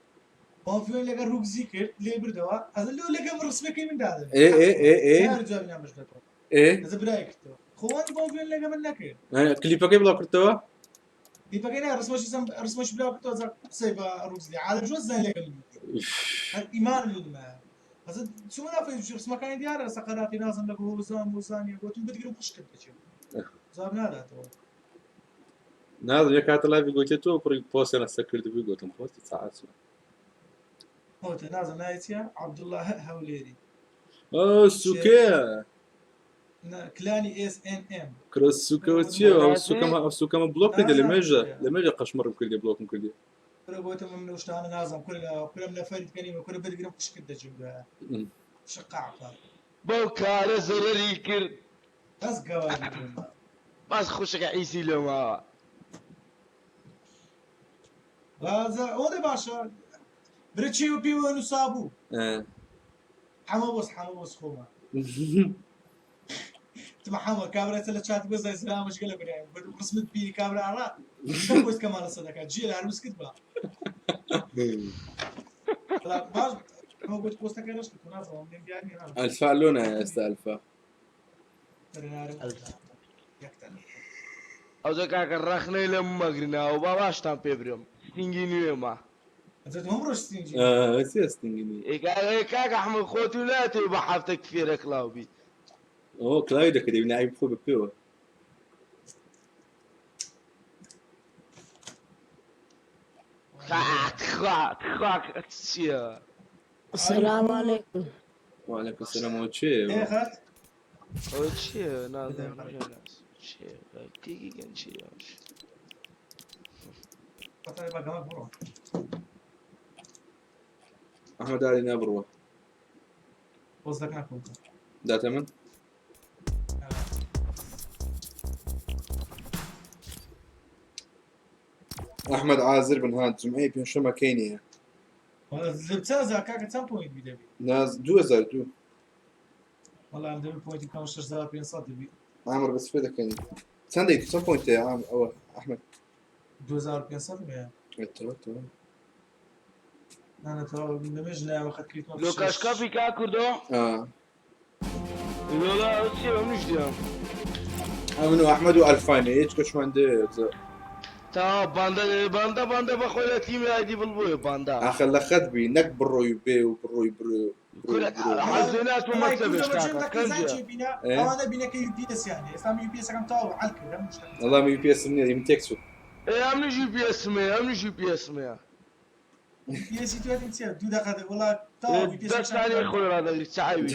بونفيون لقى روك زيكر لي بردوا هذا لو لقى رسمه كي من هذا ئێ ئێ ئێ ئێ جوابي نامج نعطوك ئێ هذا برايك تو خوان بونفيون لقى من نكر کلیپەکەی بڵاو کردەوە دي بقينا رسمه شزم رسمه بلا كنت زر سيبا روك زي على جوز زين لقى من ايمان اللي ما هذا شو ما في رسمه كان ديار سقراتي نازم لك هو زام وزان يقول بدي قش كنت زاب نادا تو نازم یە کاتە لایڤی گوتێ تۆ کوڕی پۆستیان لەسەر کردبووی گوتم پۆستی سەعات چوو. هو تنازل نايتيا عبد الله هوليري ئەو سوکەیە كلاني اس ان ام کرە سوکەوە چییە ئەو سوکەمە ئەو سوکەمە بلۆک کردی لە مێژە لە مێژە قەشمەڕم کردی بلۆکم کردی كره بوتم من وشتان نازم كل كل من فرد كلمه كل بدي قرم كش كده جنبها شقة عفا بەو کارە زەرەری کرد بس قوادي باس خوشەکە عیسی لێماوە غازا اودي باشا بريتشي وبي ونصابو حما بوس حما بوس خوما تما حما كاميرا تلا شات بس زي سلام مش قلب يعني رسمت بي كاميرا على بوس كمان صدقه جيل على مسكت با لا باش ما قلت بوست كيرش كنت نازل من بيعني ئەلفا لۆنە ئێستا ئەلفا ئەوجا کاکە ڕەخنەی لەم مەگرناوە با باشتان پێ برم ستینگی نوێمە هم روش ستينجي چی ستینگی ئێ کاکە ئەحمەد خۆت و ناتێ بە هەفتەک فێرە کلااو بی ئەوە کلاوی دەکردی ناوی خۆ بە پێوە تخوا تخوا چییە السلام عليكم وعليكم السلام ئەوە چێ ايه خات ئەوە چییە نازانم چییە تێکی گەن چییە طيب بقى برو ئەحمەد علی نابڕوە قصدك ناكل داتە من ئەحمەد عازر بن هات جمعەی پێنجشەممە کەی نییە زبتازا كاكا كم بوينت بيدبي ناز 2002 والله عم دبي بوينت كم 6500 دبي عامر بس فێ دەکەین چەندێک چەند پۆینت هەیە عام ئەوە ئەحمەد 2500 يعني تەوە تەوە نانا تەواو لەمێژ نایەوە خەت کریتمە لۆ کاشکافی کا کوردۆ آه. لۆلا ئەو چیە ئەو منیش دێم ئەمن و ئەحمەد و ئەلفاینە هیچ کەشمان دێت تا باندە باندە باندە بەخۆی لە تیمی ئایدی بڵ بۆیە باندە ئاخە لە خەت بی نەک بڕۆی بێ و بڕۆی بڕۆ کورە حەزێ ناچمە مەکتەبێش کاکە کەنجە ئەوانە بینەکە UPS یان ئێستا من UPS ەکەم تەواو عەل کرد هەموو شتەکەم. وەڵام UPS م نییە ئیم تێکس و ئێ ئەمنیش UPS م هەیە ئەمنیش UPS م هەیە UPS ی توێتم چییە دوو دەقە وەڵا تەواو UPS دە سانیە خۆی ڕادەگری چاوی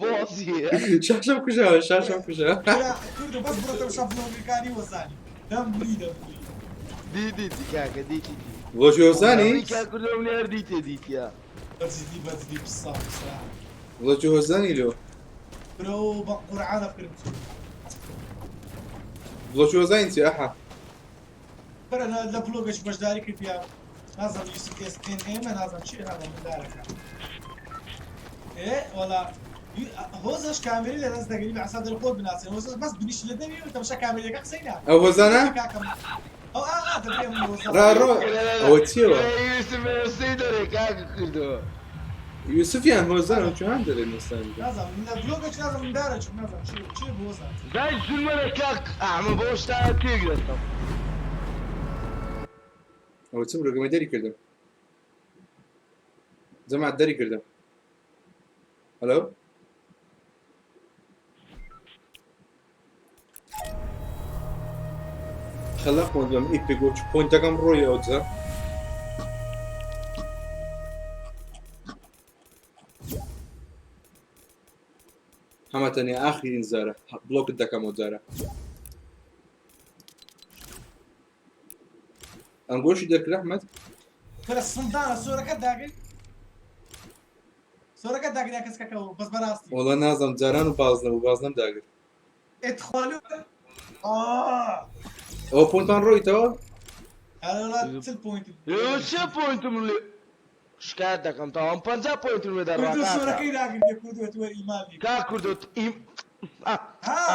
بۆزیە شاشەم کوژاوە شاشەم کوژاوە کوردە بەس بڕۆتەوە شەفلۆگەکانی وەزانی دەم بری دەم بری دی دی دی کاکە دیتی دی بۆچی هۆزانی ئەمریکا کوردە منی هەر دیتێ دیتیە بەجدی بەجدی پسا پسا بۆچی هۆزانی لۆ برۆ بە قورعان ئەفکرم چۆن بۆچی هۆزانی چی ئەحا برا لە بلۆگەش بەشداری کردیا نازم یوسف ئێس ئێن ئێمە نازم چی نازم مندارەکە ئێ وەڵا هۆزەش کامێری لە دەست دەگری بە حساب دەر خۆت بناسێ هۆزەش بەس بنیش لە دەمی و تەماشا کامێریەکە قسەی ناکە ئەو هۆزانە کاکەم ئەو ئا ئا دەبێ ئەم هۆزە ڕا ڕۆ ئەوە چیەوە یوسف ئێستی دەرێ کاکە کوردۆ یوسفیان هۆزان و چۆن دەرێ نووسان نازم لە بلۆگەش نازم مندارە چوو نازم چی چی هۆزە دای زولمەرە کاک ئەحمە بۆ شتا تێگرێتەوە ئەوە چ مرۆگەمە دەری کردم جەماعەت دەری کردم هەلۆ خەلق مۆدەم ئیپێک وەچ پۆینتەکەم ڕۆی ئەو جا هەمە تەنیا ئاخرین زارە بلۆکت دەکەمەوە جارە ئەنگۆشی دەرکرد ئەحمەد فرە سندانە سۆرەکە داگر سۆرەکە داگر کەسکەکەەوە بەس بەڕاستی وەڵا نازم جاران و بازنە و بازنەم داگر ادخلوا ئەوە پۆینتان ڕۆیتەوە هەرڵا چل پوینت چه پۆینتم لێ شکایەت دەکەم تاوام 50 پۆینتم لێ کوردو دەڕا سۆرەکەی داگرتێ کوردو توەر ئیمان لێ کا کوردۆ ئیم ها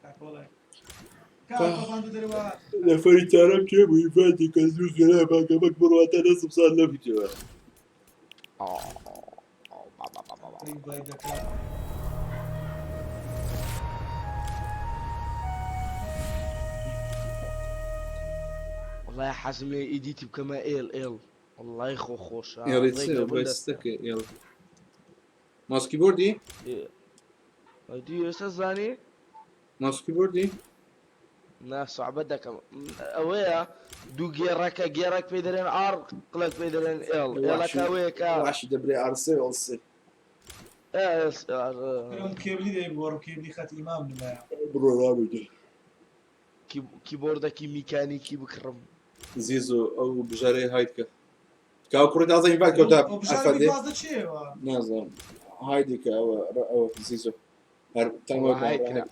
کاکۆڵای کاکۆڵان دەرەوە نەفەری چارەم کێ بوو ئیفاتی کە زوو خێرا باگەمەک بڕواتە دەستم سان لەبیتەوە ئینڤایت دەکات والله حەزم لێ ئیدیتی بکەمە ئێل ئێل والله خۆ خۆشە ئێڵی چ بەستەکە ئێڵ ماوس کیبۆردی دی ئێستا زانی ماوس کیبۆردی نا سەعبە دەکەم ئەوەیە دوو گێڕەکە گێڕەک پێی دەرێن ئاڕ قلەک پێی دەرێن ئێڵ ئێڵەکە ئەوەیە کە واشی دەبرێ ئارسێ ئێڵسێ ئەم کێبلی دەی بگۆڕم کێبلی خەت ئیمام نمایە بڕۆ ڕابردە کیبۆردەکی میکانیکی بکڕم زیزۆ ئەو بژارەی هاید کە کاو کوڕی تازە ئینڤایت کەوتە ئەو بژارە ئەفەندێ دوازدە چیەوە نازانم هایدی کە ئەوە ئەوە زیزۆ هەر تەنگۆ هاید کرا.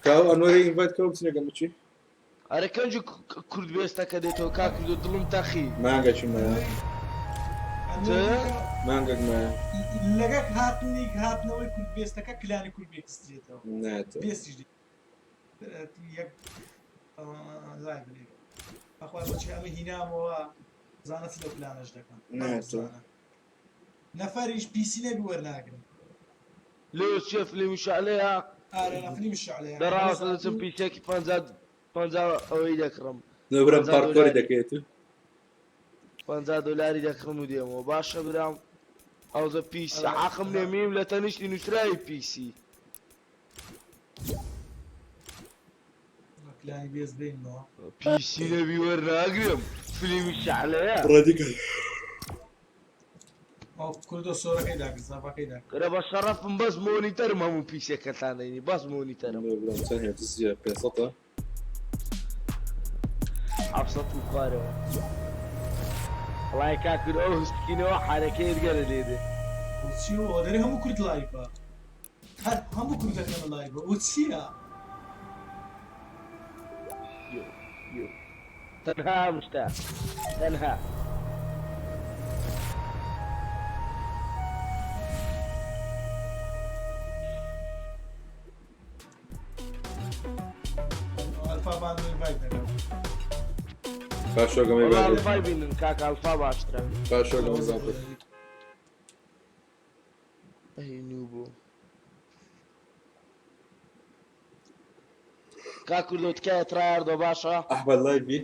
کاو ئەنوەری ئینڤایت کەوە بچنە گەمەچی ئەرە کەنج کورد بێستەکە دێتەوە کا کوردۆ دڵم تەخی مانگەکی مایە مانگەک مایە لەگەک هاتنی هاتنەوەی کورد بێستەکە کلانی کورد بێکستێتەوە ناتەوە بێستیش دێت. یەک لای بنێ بەخوا بۆچی ئەمە هینامەوە زانە چ لەو پلانەش دەکەن ناتەوە. نەفەریش پیسی نەبی وەرناگرن لێ چێ فلیمی شعلەیە ئارە فلیمی شعلەیە دەڕاستە دەچم پیسێکی 50 ئەوەی دەکڕم نەبرم 50 پارکۆری دۆلاری. دەکەیت 50 دۆلاری دەکڕم و دێمەوە باشە برام ئەوزە پیسی عەقم لێ میم لە تەنیشتی نووسراوی پیسی پلانی بێز بینەوە پیسی نەبی وەرناگرم فلیمی شعلەیە ڕادیکە ئەو کوردۆ سۆرەکەی داگرت زاپاکەی داگرت کرە بە شەڕەفم بەس مۆنیتەرم هەموو پیسێکەتان دەینی بەس مۆنیتەرم برام چەند هەیە دزیە 500 حەفسەت و خوارەوە وڵای کاکر ئەو هستکینەوە حرەکەیت گەرە لێ دێ چی و دەرێ هەموو کورد لایڤە هەر هەموو کوردەکەمە لایڤە و چییە یو یو تەنها مشتە تەنها ئەلفا باندۆ ئینڤایت دەکەم. پاشۆگەمەی وەڵا بابێت ئەلفای بینن کاکە ئەلفا باشترە. پاشۆگەمە زابێت. ئەی نوو بوو. کاک کوردۆ تکایە ترایاردۆ باشە؟ ئەحمەد لایڤی؟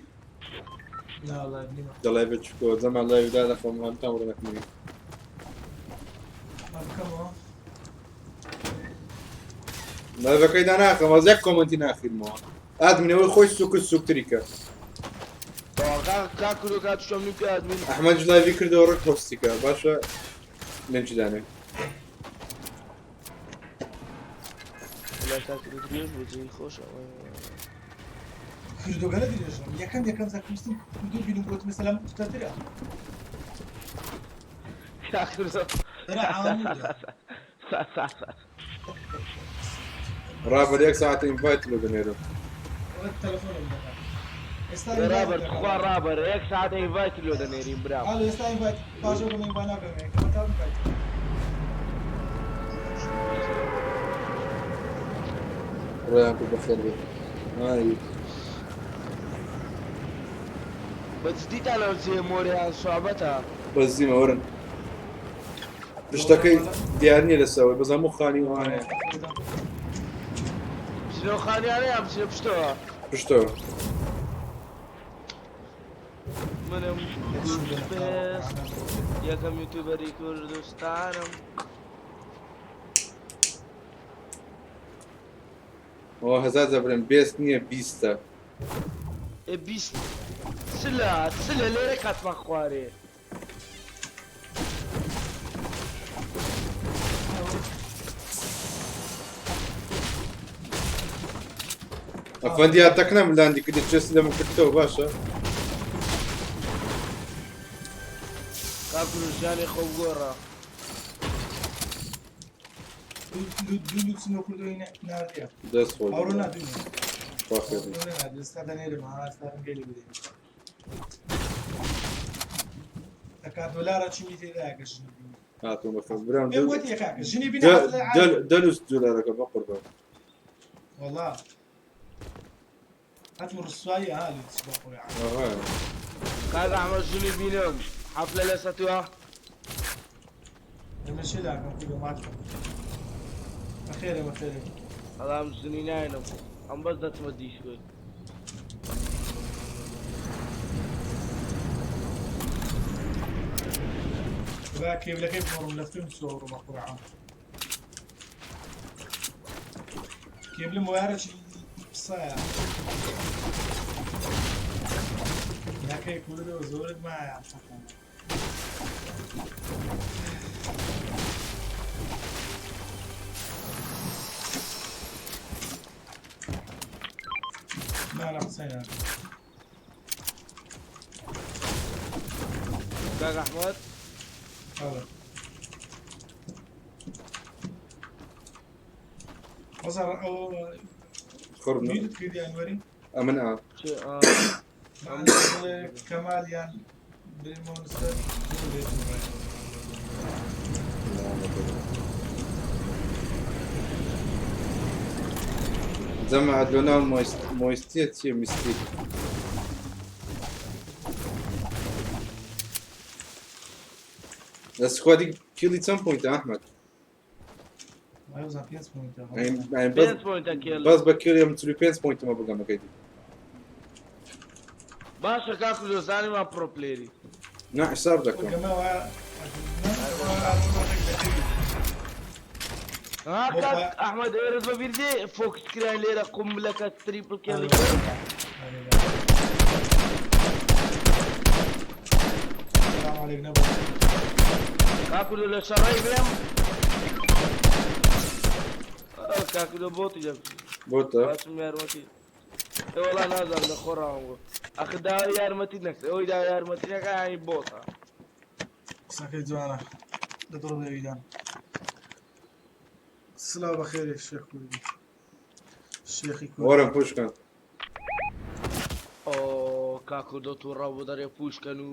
نا لایڤ نیمە. دە لایڤ چکۆ زەمان لایڤ دا دەخۆم هەم تام ڕۆنەکەمی. ما بکەمەوە. لایڤەکەی داناخەم ئەز یەک کۆمنتی ناخیرمەوە. ئادمینەوەی خۆی سوکر سوکتری کە. کاک کوردۆ کات شۆم نیم کە ئەدمین. ئەحمەد لایڤی کردەوە ڕێک هۆستی کە باشە لینکی دانێ. وەڵا کاک کوردۆ درێژ بوو جێی خۆشە. کوردۆگەلە درێژە یەکەم یەکەم زەکوستم کوردۆ بینم گوتم سەلام قوتەترە. کاک کوردۆ ترى عامودە. ڕابەر یەک ساعت ئینڤایت لۆ دەنێرم. تەلەفۆنم دەکات. ئێستا ڕابەر تخوا ڕابەر یەک ساعت ئینڤایت لۆ دەنێرین برام. ئالو ئێستا ئینڤایت پاشۆ بم ئینڤایت ناکەم کەمە ئینڤایت. ڕێیان کو بەخێر بێت. ئای بە جدیتان ئەو جێ مۆریان سوعبەتە. بەس زیمە وەرن. پشتەکەی دیار نییە لەسەوەی بەس هەموو خانی وانەیە. بچنەوە خانیانە یان بچنە پشتەوە؟ پشتەوە. منم بێست یەکەم یوتیوبەری کوردستانم. ئەوە هەزار جار بێست نییە بیستە. ئێ بیست چلە چلە لێرە کاتمان خوارێ. ئەفەندی ئەتەکنەم لاندی کردی چێسی لەمە کردەوە باشە. کاک کوردستانی خۆ بگۆڕە. دوو لوتسنەوە کوردۆی ناردیە. دەست خۆش. ئەوڕۆ نادوینێ. خوا خێر بێت. ئەوڕۆ نادوینێ. ئێستا دەنێرم ها ئێستا ڕەنگەی لێ بدەین. دەکا دۆلارە چینی تێدایە کە ژنی بینی. هاتووم بەخێر برام. پێم وتی کاکە ژنی بینی دەلوس دۆلارەکە بە قوربان. وەڵا هاتم ڕسوایی ها لوتس بە خۆی. ئاها. کاک ئەحمەد ژنی بینم حەفلە لەسەر تووە. لەمە چێ لاکەم کوردۆ ماتم. بەخێرێ بەخێرێ. ئەڵام ژنی ناینم ئەم بەس دەچمە دیسکۆی. با کێبلەکەی بگۆڕم لە خوێن سۆڕ بە قورعان. کێبلم وایەرێکی پسایە. ناکەی کوردەوە زۆرت مایە. نا لا قسەی ناکەم. کاک ئەحمەد ئەڵێ. وەزار ئەو خڕ میوتت کردی ئەنوەری؟ ئەمن ئا. چێ ئا بڵێ کەمالیان برێمۆنستەر زۆر لێ تووڕەیە. جەماعەت لۆ ناو مۆیستیە چییە میستی؟ لە سکوادی کیڵی چەند پۆینتە ئەحمەد؟ وای بزان پێنج پۆینتە. یعنی بەس پێنج پۆینتە کێل. بەس بە کیڵی ئەم 45 پۆینتمە بگەمەکەی دی. باشە کاک کوردۆ زانیمان پرۆ پلێری. نا حساب دەکەم. گەمە وا ها کاک ئەحمەد ئێرەت بەبیر دێ فۆکس کرای لێرە قومبلەکە تریپل کێڵی کرد. سلام عليك نبو. کاک کوردۆ لە شەڕەی بێم. کاک کوردۆ بۆتی دەم. بۆتە؟ باشم یارمەتی. ئێ وەڵا نازانم لە خۆ ڕاوم بوو. ئەخ داوای یارمەتی نەکرد. ئەوەی داوای یارمەتی نەکا یانی بۆتە. قسەکەی جوانە لە دڵ دەویدان. سلاو بەخێرێ شێخ کوردی. شێخی کوردی. وەرم پوشکەن. ئۆ کاک کوردۆ تووڕە بوو دەرێ پوشکەن و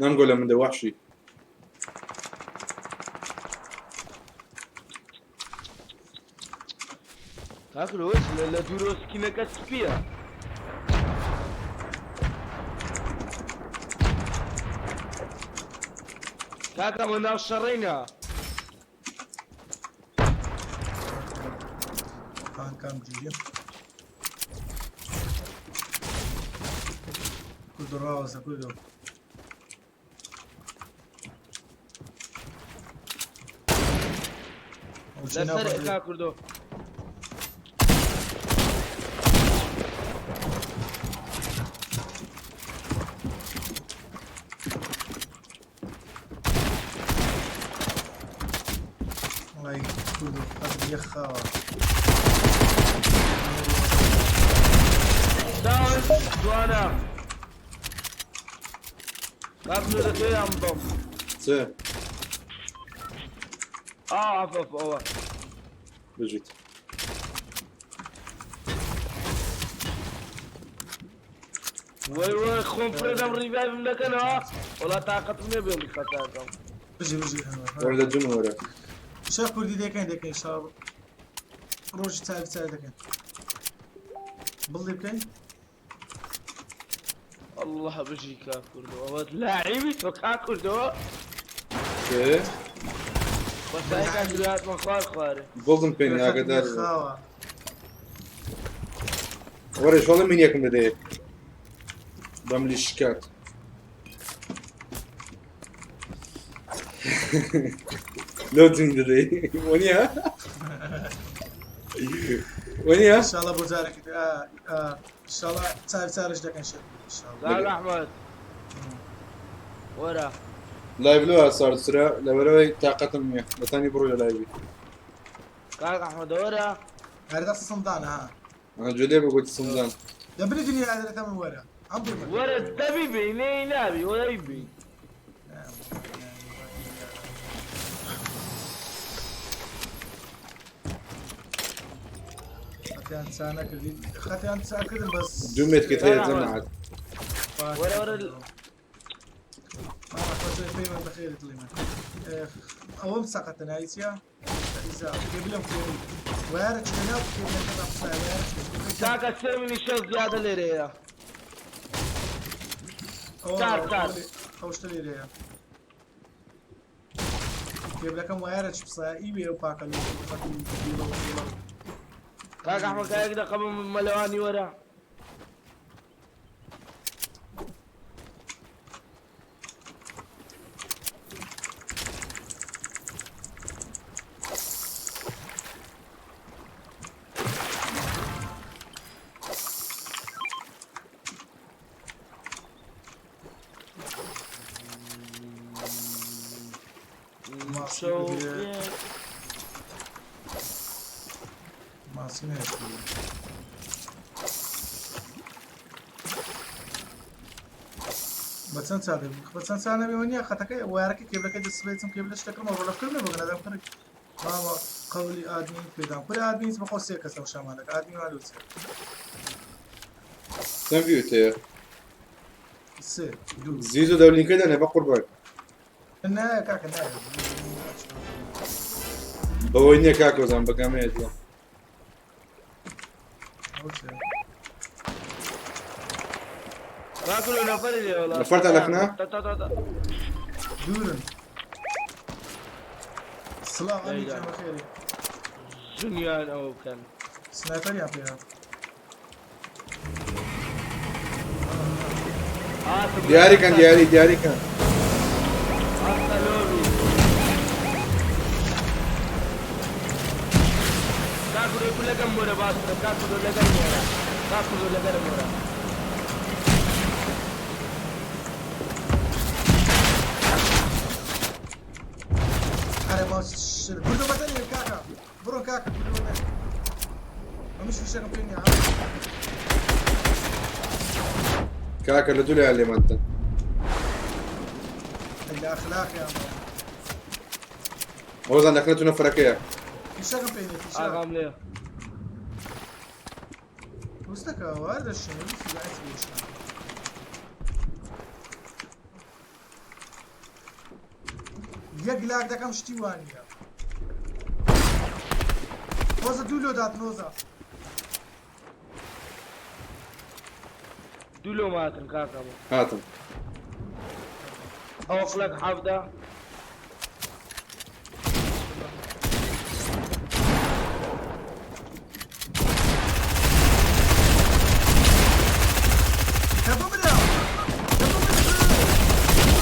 نەمگۆ لە من دە وەحشی. کاک لۆ لە دوورۆ skin ەکە سپییە. کاکە ئەمە ناو شەڕینە. کانکام گیریم کوردۆ ڕاوەستە کوردۆ. ئەو چی لەسەر ناو کاک کوردۆ. وڵی کوردۆ قەت یەخاوە. داون جوانە. کاک لۆ دەتەوێ ئەم بم. چ ئا عەفەف ئەوە. بژیت. وەی وەی خۆم فرێدەم revive م دەکەنەوە وەڵا تاقەتم نییە بێڵی خەتاکەم. بژی بژی هەنوە. وەرە لە جون وەرە. شێخ کوردی دەکەین دەکەین شا ڕۆژی چاوی چاوی دەکەین. بڵی بکەین؟ الله بژی کاک کوردۆ ئەوە لاعیبی تۆ کاک کوردۆ. چ بەسای کاک کوردۆ هاتمە خوار خوارێ. گۆڵدن پێنی ئاگادار بە. خاوە. وەرە شۆڵە مینیەکم دەدەیە. بەملی شکات. لۆ جوین دەدەی. وەنیە؟ وەنیە؟ ئینشاڵڵا بۆ جارێکی تر ئینشاڵڵا چاوی چارش دەکەین شێخ کوردی ئینشاڵڵا. کاک ئەحمەد وەرە. live لۆ سارد سرا لەبەرەوەی تاقەتم نییە بەتانی بڕۆ لە live ی. کاک ئەحمەد وەرە. هەر دەست سندانە ها. ئەها جولێ بە گوتی سندان. دەبری دنیا دەرێتە من وەرە. ئەم بڕمە. وەرە دەبی بی نەی نابی وەرەی بی. خەتیان چا نەکردی خەتیان چا کردم بەس دوو مێتکت هەیە جەماعەت. وەرە وەرە. مامە خۆشی پێیمان بەخێری دڵی من. ئەوەم سەقەتە ناوی چییە؟ ئیزا پێ بلم کێبل وایرە چکە ناو کێبلەکە قسای وایرە چکە کاکە سێ منی شەش زیادە لێرەیە. چار چار. ئەو شتە لێرەیە کێبلەکەم وایرە چ پسایە ئیوێ ئەو پاکە لۆ خەت و بیڵە و بیڵە و. کاک ئەحمەد کاک دەقە بە مەلەوانی وەرە. ماسی بگرێ. ماسی نەیەکردووە. بە چەند سا دەبی؟ بە چەند سا نەبی وەنیە خەتەکەی وایەرەکە کێبلەکەی دەست سبەی چم کێبلە شتەکەم ڕۆلە بکردم بۆ گەنادەم کڕی. مامە قەولی ئادمین پێدام. کوری ئادمین بەخۆ سێ کەسە شامان دەکە ئادمین وان لۆ چێ. چەند ڤیوت هەیە؟ سێ دوو. زیزۆ دەولینکە دەنێ بە قوربان. نا کاکە نا. بەوەی نییە کاکۆزان بەگەمەیە دڵم. ئەو چێ. کاک لۆ نەفەری لێ وەڵا. نەفەرتان لەکنە؟ تا تا تا تا. دوورن. سڵاو ئەمی ئەیدا. گیان بەخێری. ژنیان ئەوە بکەن. سنایپەریان پێیە. هاتم دیاریکەن دیاری دیاریکەن. هاتە لۆبی. کاک لۆ لەگەم وەرە باشترە کاک لۆ لەگەم وەرە. کاک لۆ لەگەرم وەرە. ئەرێ ما کوردۆ بەتەنێ کاکە. بڕۆ کاکە کوردۆ بەتەنێ. ئەمش فیشەکەم پێ نییە. کاکە لە دوو لایان لێمانتن. لە ئەخلاقیان بڕۆ. ئەوەزان لەکنە تو نەفەرەکەیە. فیشەکەم پێ نییە فیشەک. ئاغام لێ. وستەکە وار دەشێنێ ویستی لە بێشە. یەک لاک دەکەم شتی وانییە. ڕۆزە دوو لۆ دات ڕۆزە. دوو لۆم هاتن کاکەمە. هاتم. ئەوە قلەک 17.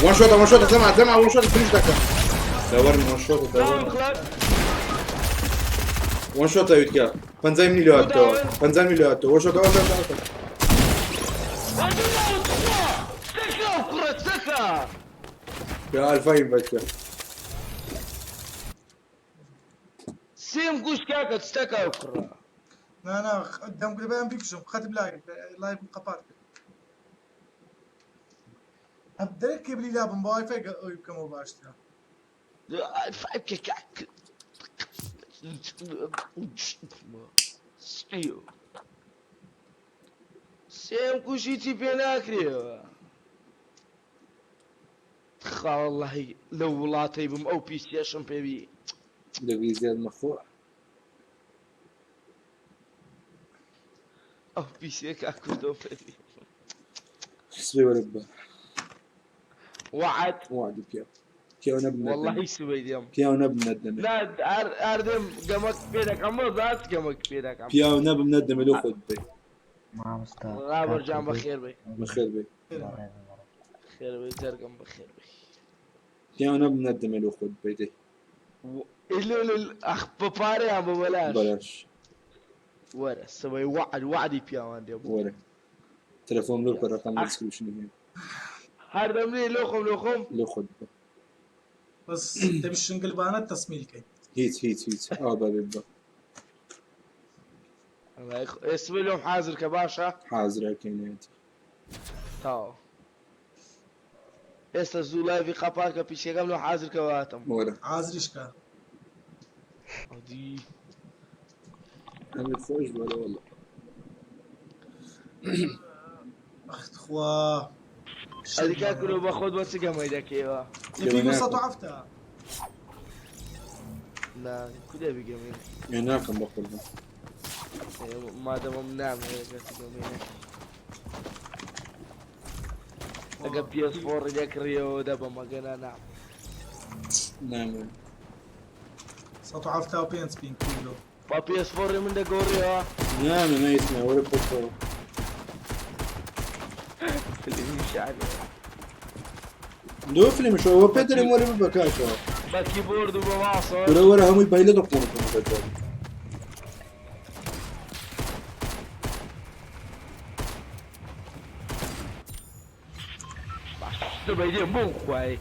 وان شوت وان شوت زمعة زمعة وان شوت فينش دەکەم. دەوەرن وان شوت دەوەرن. وان شوت ئەویت کە پەنجای منی لێ هاتەوە پەنجای منی لێ هاتەوە وان شوت وان شوت يا ئەلفای ئینڤایت کە. سێم گوشت کاکە چتەکە ئەو کوڕە. نا نا دەم گوت بەیان بیکوژم خەتم لای لایڤم قەپات کرد. دەرێک کێبلی لابم بە وایفای ئەوی بکەمەوە باشترە. سێم کوشی چی پێ ناکرێەوە. تخوا وەڵڵاهی لەو وڵاتەی بم ئەو پیسیەشم پێبی. دەگری زیاد مەخۆ. ئەو پیسیە کاک کوردۆم پێبی. سبەی وەرە ببە. وەعد. وەعدی پیاو. پیاو نەبم نەدەمێ. وەڵڵاهی سبەی دێم. پیاو نەبم نەدەمێ. نا هەر دێم گەمەک پێ دەکەم بۆ زات گەمەک پێ دەکەم. پیاو نەبم نەدەمێ لۆ خۆت ببەی. مامۆستا ڕابەر جان بەخێر بێ. بەخێر بێ. خێر بێ جەرگم بەخێر بێ. پیاو نەبم نەدەمێ لۆ خۆت ببەی دەی. ئەخ بە پارەیان بە بەلاش. بەلاش. وەرە سبەی وەعد وەعدی پیاوان دێم. وەرە. تەلەفۆن لۆ بکە ڕەقەم description ی هەیە. هەردەم لێ لۆ خۆم لۆ خۆم. لۆ خۆت ببە. بەس دەبی شنگلبانە تەسمیل کەی. هیچ هیچ هیچ ئاوا بابێ ببە. سبەی لۆم حازر کە باشە؟ حازرە کەینێتی. تاو. ئێستا زوو لایڤی قەپات کە پیسیەکەم لۆ حازر کە هاتم. وەرە. حازریش کە. ئەدی. ئەمە خۆش بووە وەڵا. ئەخ تخوا. ئەدی کاک کورۆ بە خۆت بە چ گەمەی دەکەیەوە؟ پینگ 170. نا کو دەبی گەمەی؟ ئێ ناکەم بە قوربان. مادەمەم نامەوێت بە چ گەمەی نەکەم. ئەگە PS four ی دەکڕیەوە دەبم ئەگە نا نا. نامەوێت. 175 ping کیلۆ. با PS four ی من دەگۆڕیەوە. نامە نایتمە وەرە بۆ. فیلمی شعبی. دو فیلمش ئەوە پێ دەرێم وەرە ببە کاکەوە. بە کیبۆرد و بە ماوسەوە. وەرە وەرە هەمووی پایلە دەقۆنەکەم بەجار. سبەی دێم بۆم خوای.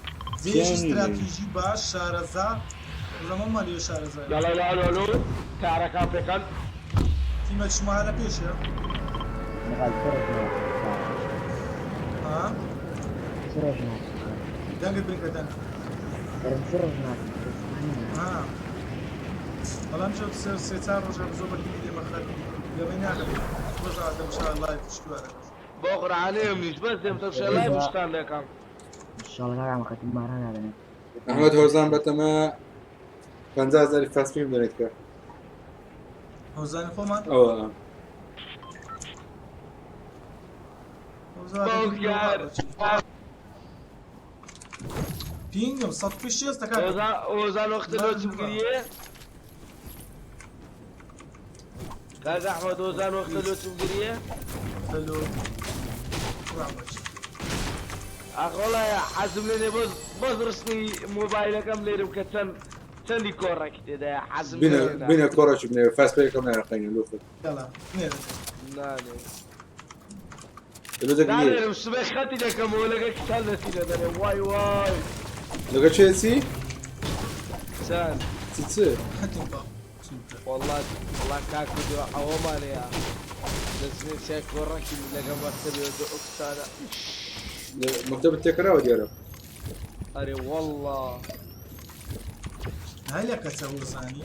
زیرێکی استراتیژی باش شارەزا زەمەمان لێ شارەزا. یاڵا لالۆ لۆ تارەکان پێکەن. تیمە شما لە پێشە. ها؟ دەنگت بنکە دەنگ. ها. بەڵام چۆ سێ چار ڕۆژە زۆر بە لێمە خەر گەمەی ناکەم. ڕۆژ دەمشا live شتوارە. بۆ قورعانەیەم نیت بەس دێم تەمشا live شتان دەکەم. ئەحمەد هۆزان بەتەمە 50,000 fast پێم دەنێت کە. هۆزانی خۆمان؟ ئەوە. پینگم 160 کاکە. هۆزان وەختە لۆ چ بگریێ؟ کاک ئەحمەد هۆزان وەختە لۆ چ بگریێ؟ لۆ ئاخ وەڵا حەزم لێ بەس ڕسمی مۆبایلەکەم لێرم کە چەند چەندی کۆڕێکی تێدایە حەزم بینە کۆڕێکی بنێ فاست پێیەکەم نارەقەینە لۆ خۆت. یاڵا نێرە. نانێ. لۆ دەگریێ. نانێرم سبەی خەتی دەکەمەوە لەگە کچان دەچینە دەرێ وای وای. لەگە چێ چی؟ چەند؟ چ چ؟ خەتم با. والله والله کاک کوردۆ ئەوەمان هەیە دەچنێ چای کۆڕێکی لەگە مەکتەبێ دو ئوکسانە. مەکتەبت تێکراوە دیارە. ئەرێ والله. هاي لە کەسە هۆزانی.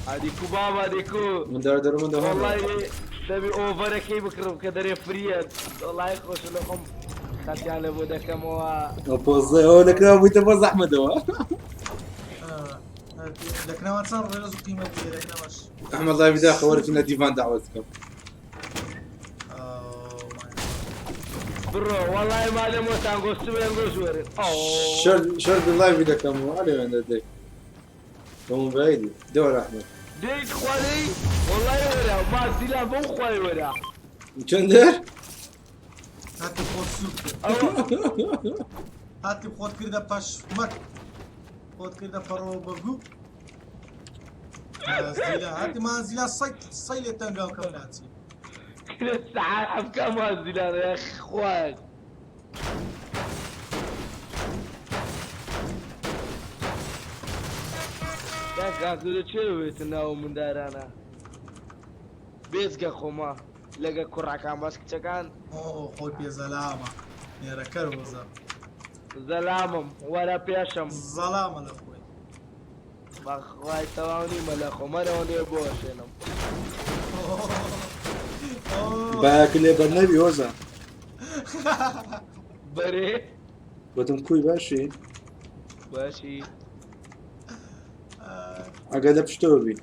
ئەدی کو بابا دیکو. من دار دەرمە دەهۆم. والله دەبی ئۆڤەرەکەی بکڕم کە دەرێ فریە. وەڵای خۆش لە خۆم خەتیان لێ بۆ دەکەمەوە. ئەو پۆزە ئەوە لەکراوە بوویتە بۆ زەحمەتەوە. لەکناوە چەند ڕێز و قیمەت هەیە لەکناوەش. ئەحمەد لایڤ داخە وەرە چونە دیڤان داوەت بکەم. بڕۆ وەڵای مادەم وەتان گۆشتم لەم گۆشت وەرن ئەو شەرت لايڤی دەکەم و ئەلێ وێندە دەی بە مۆبایلی دەوەرە ئەحمەد. دەی تخوا دەی وەڵای وەرە مازیلا بەو خوای وەرە. چەند دەر؟ هاتی خۆت سوک کرد ئەوە هاتی خۆت کردە پەشمەک خۆت کردە پەڕۆ بەگو مازیلا هاتی مازیلا سەی سەی لێ تەنگاو کەم ناچی کرد سەعات حەفکا مازیلا يا خوایە. کاک کاکو لە چێ بێتە ناو مندارانە بێجگە خۆما لەگە کوڕەکان بەس کچەکان ئۆ خۆی پێ زەلامە نێرەکەر وەزە زەلامم وەرە پێشم زەلامە لە خۆی بەخوای تەواو نیمە لە خۆ مەرەوە لێ بۆشێنم باک لێ بەر نەبی هۆزان بەرێ گوتم کوی باشی باشی ئەگەر لە پشتەوە بی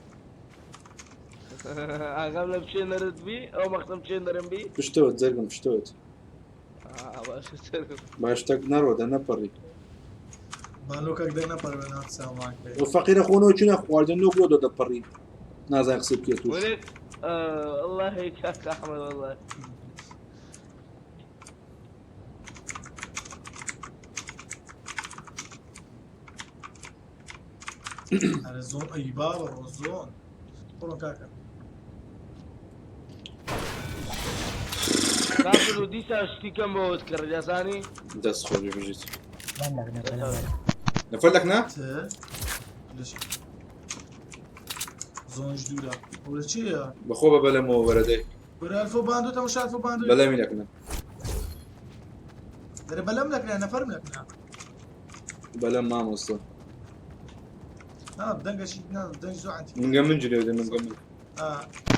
ئاگام لە بچێنەرت بی ئەو مەختم چێنەرم بی پشتەوە جەرگم پشتەوەت باشە سەرم باش شتەک نەڕۆ دەنەپەڕی بانوکەک دەنەپەڕێ ناو سامان کرد و فەقیرە خۆنەوە چونە خواردن نۆ بۆ دەپەڕی نازان قسە بکێت توش ولك آه الله كاك احمد والله ئەرە زۆن ئەی بابە ڕۆ زۆن بڕۆ کاکە کاکل و دیسان شتی کەم بەوەت کڕی دەزانی دەست خۆش بژیت لەک نە نەفەر لەک نا ت لەش زۆنش دوورە ئەو لە چییە بەخۆ بە بەلەمەوە وەرە دەی وەرە ئەلفۆ باندۆ تەمەشا ئەلفۆ باندۆ بەلەمی لەک نا دەرێ بەلەم لەکنە نەفەرم لەکنە بەلەم مامۆستا نا دەنگەشی نا دەنگ زۆر عەنتی منگە من جنێو دە منگە من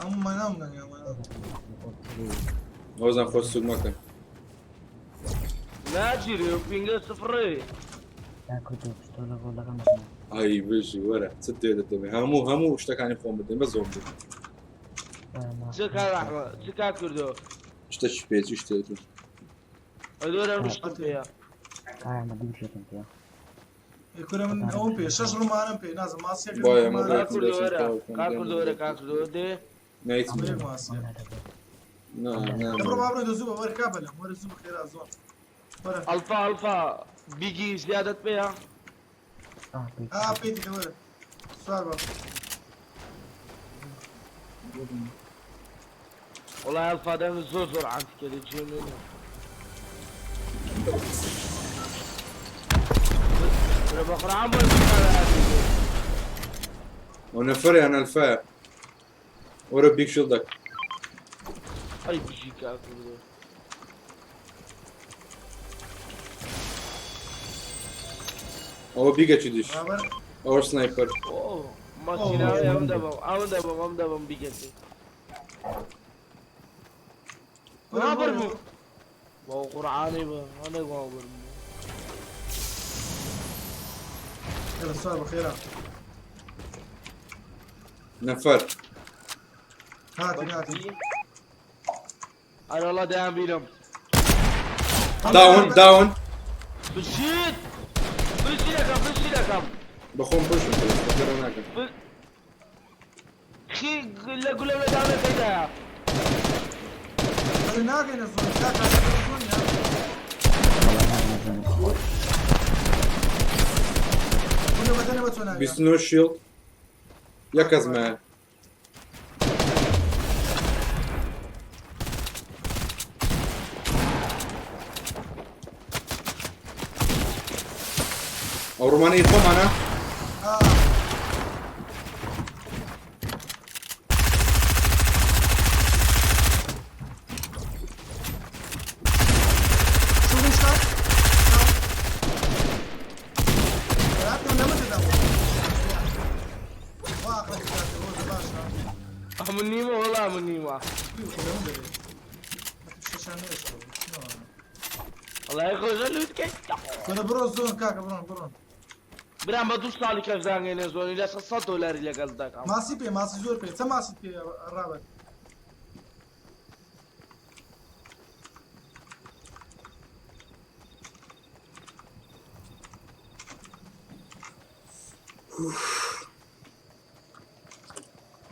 ئەم مەنام دەنگە مەنام هۆزان خۆت سوک مەکە ناگیرێ و پینگە سفرێ پشتۆ لە گۆڵەکەم ئای بژی وەرە چ دێ دەدەمێ هەموو هەموو شتەکانی خۆم بدەن بە زۆر بێ چ کاک ئەحمەد چ کاک کردۆ شتە چی پێ چی شتێکی ئەدۆرە شتم پێیە ئایا دوو شتم پێ کورە من ئەوم پێ شەش ڕومانم پێ نازم ماسیەکە بایە من کاک ڕێکم کردۆ دەچم وەرە تەواو کەم کاک کردۆ وەرە دێم کاک کردۆ دێ نایت یەک ماسیە نا نا بڕۆ با بڕۆ زوو بە وەرە کا بەلەم وەرە زوو بە خێرا زۆن وەرە ئەلفا ئەلفا بیگی زیادت پێیە ئا پێی دیکە وەرە سوار بە والله ئەلفا دەنگ زۆر زۆر عەنتکە لە جێ منە بە قورعان بۆ ونەفەریان ئەلفا وەرە بیگ شیڵدەک ئەی بژی کاک کردۆ ئەوە بیگە چی دیش ڕابەر ئەوە سنایپەر ئۆ مەسیناوی ئەم دەبم ئەم دەبم ئەم دەبم بیگەتی وەرە ڕابەر بڕۆ. بوو بۆ قورعانی بە هەندێک وا بەرم يلا سوار بە خێرا نەفەر هاتی هاتی ئەرە وەڵا دەیان بینم داون داون بشیت بشی دەکەم بشی دەکەم بەخۆم پشم بەخێرا ناکەم خی لە گولە لە داونەکەیدایە ئەرە ناگەینە زۆن کاکە زۆن یا کورە بەدەنە بە چۆن ناگە 29 شیڵد یەک کەس مایە ئەو ڕۆمانەی خۆمانە ئا شو مشكلة؟ ئەمن نیمە وەڵا من نیمە وەڵای خۆشە لوتکەی كنا برو زون كاكا برون برون برام بە دوو ساڵی کەش دانگەینە زۆنی لە 100 دۆلاری لەگەڵ دەکەم ماسي بي ماسي زور بي تما ماسي بي الرابع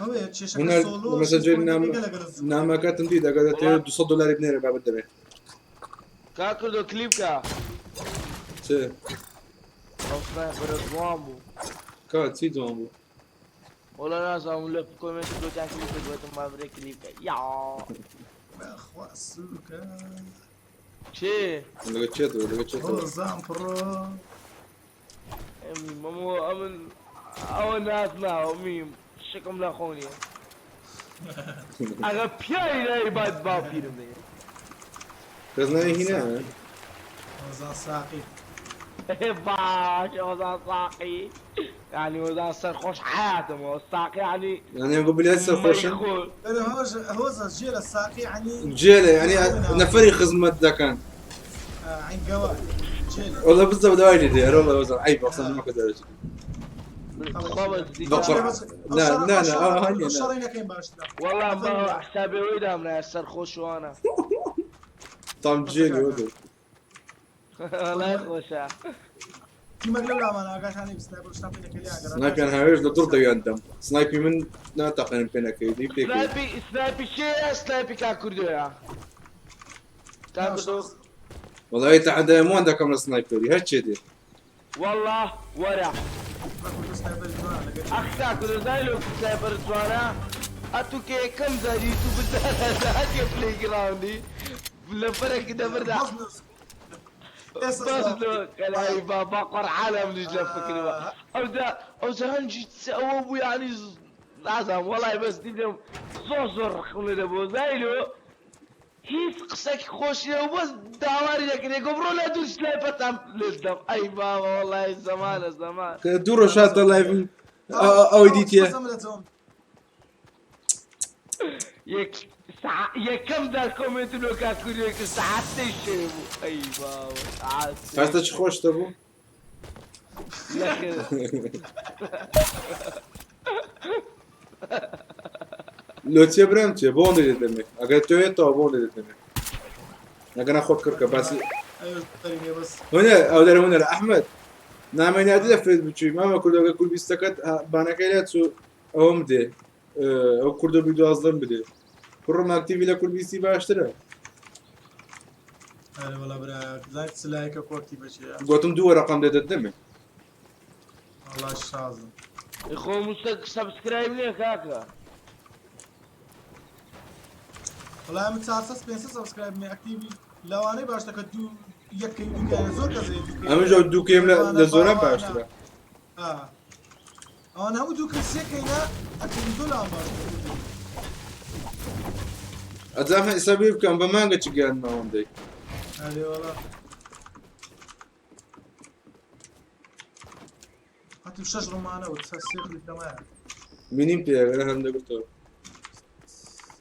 ئەوەیە کێشەکە هونەر سۆلۆ لە مەسەنجەری نام پۆینتەکەی لەگەڵ نامەکەتم دیت ئەگەر دەتەوێت 200 دلاری بنێرە بابت دەبێت. کاک کردۆ کلیپ کە. چ؟ ئەو سنایپەرە جوان بوو. کا چی جوان بوو؟ وەڵا نازانم لە کۆمێنت گوتیان کلیپ گوتم با برێ کلیپ کە یا. بەخوا سوکە. چێ؟ لەگە چێتەوە لەگە چێتەوە. هۆزان پڕۆ. مەمۆ ئەمن ئەوە نازناوە میم شکم لە خۆ نییە. ئەگە پیاوی ناوی باد باپیرم دەگرت. کەس ناوی هینا؟ هۆزان ساقی. باش هۆزان ساقی یعنی هۆزان سەرخۆش حیاتم ساقی یعنی یعنی ئەگە بلێت سەرخۆشن؟ ئەرێ هۆز هۆزە جێلە ساقی یعنی جێلە یعنی نەفەری خزمەت دەکەن. عین گەوە جێلە. والله بالضبط دوای لێ دێ والله وزن عیب اصلا ما كنت لا لا لا هاني لا. شەڕی نەکەین باشترە. والله ما حسابی وی دامنا سەرخۆش وانە. طعم جيلي ودو. والله خۆشە. تیمەک لەو لامان ئاگاتانی سنایپەر شتان پێ نەکەی ئاگەر. سنايبيان هاوێژ لە دڵ دەویان دەم سنایپی من ناتەقێنم پێ نەکەی دی پێ سنایپی سنایپی چێە سنایپی کاک کوردۆیە؟ کاک کوردۆ والله تحدى موان دەکەم لە سنایپەری هەر چێ دێ. والله وەرە. ئەخ کاک کوردۆ زانی لۆ سنایپەر جوانە؟ ئەتوو کە یەکەم جار یوتیوب هاتیە پلی گراوندی لە فەرەکی دەبردا بەس لۆ کەلای بابا قڕعانە منیش لە فکرەوە ئەوجا ئەوجا هەنجی ئەوە بوو یعنی نازانم وەڵای بەس دیدم زۆر زۆر ڕقم لێ دەبوو زانی لۆ هیچ قسەکی خۆشی نەبوو بەس داواری دەکرد گۆ بڕۆ لە دوو سنایپەرتان لێت دەم ئەی بابا وەڵای زەمانە زەمان. کە دوو ڕۆژ هاتە لایڤم ئەوەی دیتیە. یەک یەکەم جار کۆمێنتم لۆ کاک کوردیۆ کرد سەعات سێی شەوێ بوو ئەی بابا سەعات سێی. هەستە چ خۆشتە بوو؟ نەخێر. لۆ چێ برام چێ بۆ دێت دەمێ ئەگەر تۆێتەوە بۆ دێت دەمێ ئەگەر نەخۆت کڕکە باسی هونەر ئەو دەرە هونەر ئەحمەد نامەی نادی لە فەیسبوک چووی مامە کوردەکە کورد بیستەکەت بانەکەی لێ چوو ئەوم دێ ئەو کوردە بی دوازدەم بدێ کوڕم ئەکتیڤی لە کورد بیستی باشترە. ئەرێ وەڵا برا زانیت چ لایەکە کۆ ئەکتیڤە چییە؟ گوتم دوو وەرەقەم دێ دەدەمێ. وەڵا شازم. خۆ موسەک سەبسکرایب نییە کاکە. وەڵا من 400 500 سەبسکرایب نیە ئەکتیڤی لەوانەی باشتە کە دوو یەک کەی دوو کەیانە زۆر کەس هەیە دوو کەی. ئەمنش ئەو دوو کەیم لە زۆران باشترە. ئەوان هەموو دوو کەی سێ کەینە ئەکتیڤی زۆر لەوان باشترە. ئەجا حسابی بکەم بە مانگە چ گەیاندمە ئەوەندەی. ئەرێ وەڵا. هاتم شەش ڕۆمانە و سێ خلیف لەمایە. مینیم پێ ئەگەر هەم دەگرتەوە.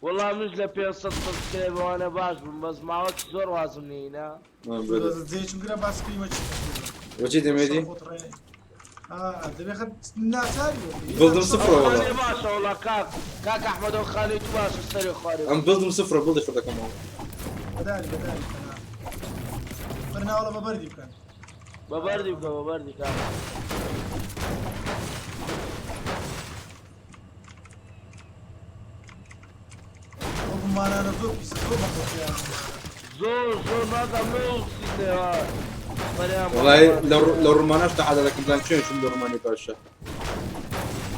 وەڵا منش لە 500 سەبسکرایبەوانە باش بووم بەس ماوەکی زۆر وازم نینە. جێیەکم گرە باس کریمە چی وەچی دەمێدی؟ دەبێ خەت ناچاری بڵدم سفرە وەڵا. باشە وەڵا کاک کاک ئەحمەد ئەو خانەی تو باشە سەری خوارێ. ئەم بڵدم سفرە بڵدی خڕ دەکەمەوە. بەداری بەداری بەرناوەڵە بە بەردی بکەن. بە بەردی بکە بە بەردی کاک. مانانە زۆر پیسە زۆر بەخۆشیان. زۆر زۆر نازانم لۆ سیستەوە. وەڵای لە ڕۆمانەش تەعادە دەکەم زان چێن چوم لە ڕۆمانی باشە.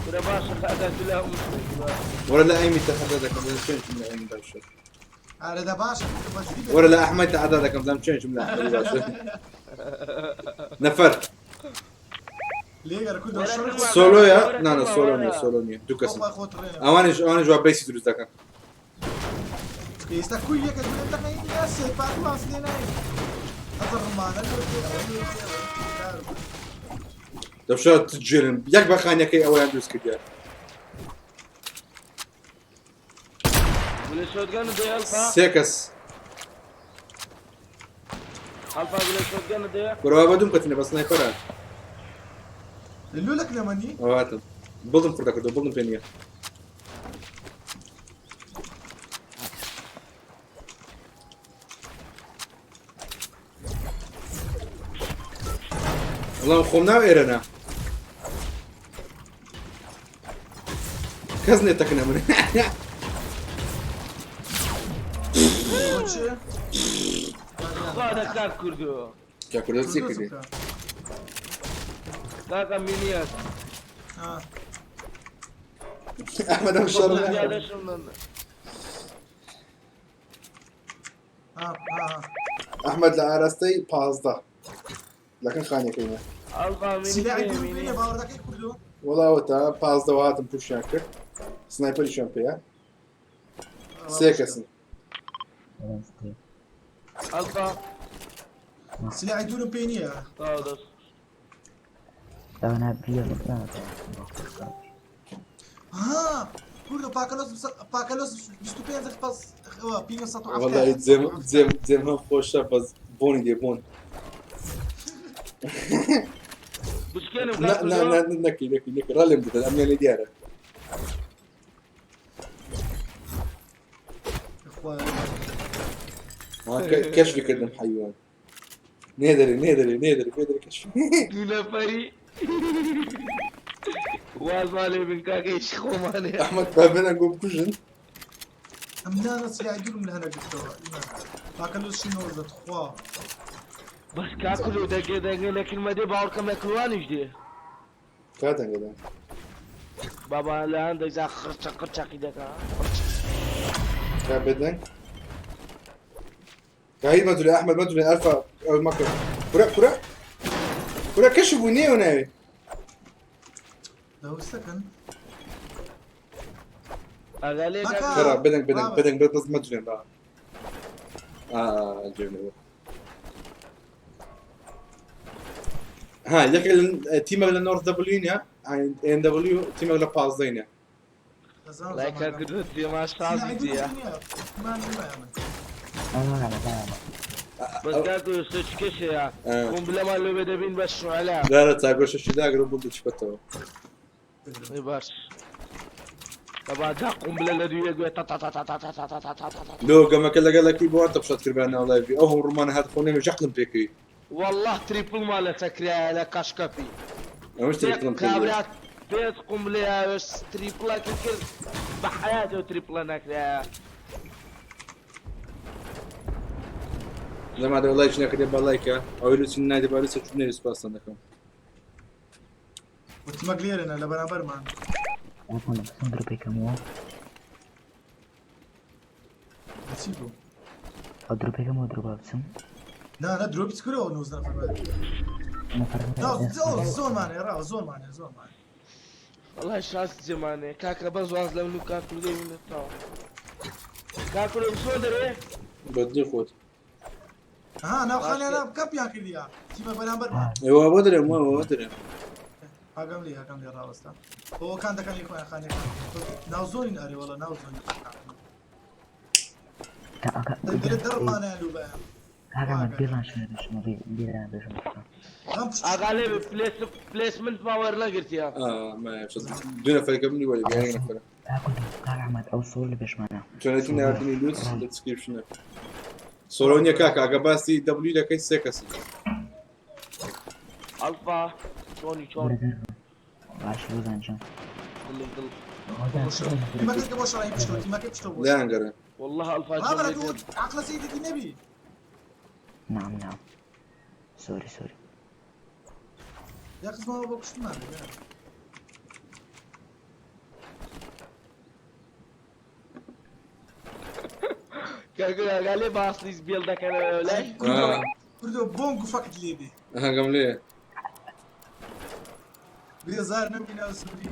کورە باشە کاکە تو لە هەموو شتێکی باشە. وەرە لە ئەیمی تەحەدا دەکەم زان چێن چوم لە ئەیمی باشە. ئارە دە باشە وەرە لە ئەحمەد تەحەدا دەکەم زان چێن چوم لە ئەحمەدی باشە. نەفەر. لێگەر کورد سۆلۆیە؟ نا نا سۆلۆ نییە سۆلۆ نییە دوو کەسن. ئەوانیش ئەوانیش وا بەیسی دروست دەکەن. ئێستا کوی یەکە دوو دەقەی یا سێ پار واز لێ نایە. ئەزە ڕمانە لۆ تێ ئەوە لۆ تێ ئەوە کار بوو. دەبشا تجێرن یەک بە خانیەکەی ئەوەیان دروست کردیان. گولە شۆتگەن دێ ئەلفا؟ سێ کەس. ئەلفا گولە شۆتگەن دێ؟ کورە بە دوم کەتینە بە سنایپەرە. لۆ لەک لەمەنی؟ ئەوە هاتم. بڵدم خڕ دەکردەوە بڵدم پێ نییە. وەڵام خۆم ناو ئێرەنە. کەس نێ تەکنە من. بۆچێ؟ خوا دەکا کوردۆ. کە کوردۆ چی کردی؟ کاکە مینیەت. ئەحمەد ئەم شەڕ ئەحمەد لە ئاراستەی 15 لەکن خانیەکەینە. وەڵا ئەوەتا 15 هاتم پوشیان کرد سنایپەریشیان پێیە سێ کەسن. ئەلفا سلاحی دوورم پێ نییە. ئەوەنا بیە ها کوردۆ پاکەلۆس پاکەلۆس 25 پس ئەوە پینگە 170 وەڵی جێم جێم جێم هەم خۆشە بەس بۆنی دێ بۆن. بشکێنم نا نا نا نەکی نەکی نەکی ڕا لێم بدەن ئەمیان لێ دیارە. کەشفی کردم حەیوان. نێدەرێ نێدەرێ نێدەرێ نێدەرێ کەشفی. دوو نەفەری وازمان لێ بن کاکە هیچ خۆمانەیە. ئەحمەد بابێنە گۆ بکوژن. ئەم نانە سلاحی دوورم لە هەنە گرتەوە ئیمان پاکەلۆس شی 19 تخوا. بەس کاکلو دەگێ دەنگێ لە کلمە دێ باوەڕکەم لە کلوانیش دێ. کا دەنگەدا؟ بابا لە هەندێک جا قرچە قرچەقی دەکا. کا بێدەنگ؟ كاهي ما تقولي احمد ما تقولي الفا او مكر كرة كرة كرة كشف وني وناوي دەوستەکەن ئەگا لێ كرة بدنك بدنك بدنك بس ما تقولي بقى اه جميل ها ياك تيمك لنورث دبليو ان دبليو تيمك لبازدينا لای کاکردو تێما شازی دیە. بەس کاکو سچ کەشەیە قومبلەمان لەوێ دەبین بە شعلە. لا لا تاگۆشە شداگرە بۆ بچپەتەوە. باش بابا دا قومبلە لە دوویە گوێ تا تا تا تا تا تا تا تا تا تا لۆ گەمەکە لەگەڵەکی بۆ ئەنتە بشەت کردبان ناو لایڤی ئەو هەم ڕوومانە هات خۆ نەمێ ژەقلم پێکەوی. والله تریپڵمان لە چەکرایە لە کاشکەپی. ئەمەش تریپڵم پێ کابرا پێنج قومبلەیە تریپڵەکی کرد بە حەیاتەوە تریپڵە نەکرایە. لەما دەوە لایک نەکردێ با لایکە ئەوەی لوچ نادێ با لوچ چون نەوی سوپاستان دەکەم. وتمەک لێرەنە لە بەرامبەرمان. درۆپێکەمەوە چی بوو؟ ئەو درۆپێکەمەوە درۆ بچم. نا نا درۆپی چ کردەوە 19 نەفەر. نەفەر زۆرمانێ ڕاوە زۆرمانێ زۆرمانێ. والله شاس جێمانێ کاکە بەس واز لەم لو کاکردەی منەتەوە. کاکردۆ بچۆ دەرێ؟ بەدلی خۆت. ها ناو خانیانە کەپیان کردیە تیمە بەرامبەرمان. ئێوە بۆ دەرێم وە دەرێم. ئاگەم لێ ئاگەم لێ ڕاوەستا. ئەوەکان دەکەن خۆیان خانەکان. ناو زۆرین ئەرێ وەڵا ناو زۆرین. دەگرێت دەڕمانیان لوو بەیان. کاکە بیران شوێنە بێژم بیران بێژم. ئاگا لێ پلێسمنت ما وەرنەگرتیە. ما دوو نەفەرەکە منی وەری بێ نەفەرە. کاک ئەحمەد ئەو سۆر لە بێژمانە. چۆنێتی ناردنی لوچ لە دیسکریپشنە. سۆرۆ نییە کاکە ئەگە باسی دەبلیو دەکەی سێ کەسی. ئەلفا چۆنی چۆن؟ باش ڕۆزان جان. دڵ دڵ. تیمەکە بۆ شەڕی پشتەوە تیمەکە پشتەوە بۆ. لایان گەڕێ. والله ئەلفا ڕابەرە تۆ عەقڵە سەیدێکی نەبی. نعم نعم سۆری سۆری. یا قسمەوە بۆ کوشتمان. کاکە ئاگا لێ باسلیس بێڵ دەکەنەوە لای. کوردۆ بۆم گوفەکت لێ بێ. ئەگەم لێ. بێزار نەبی ناو سووری.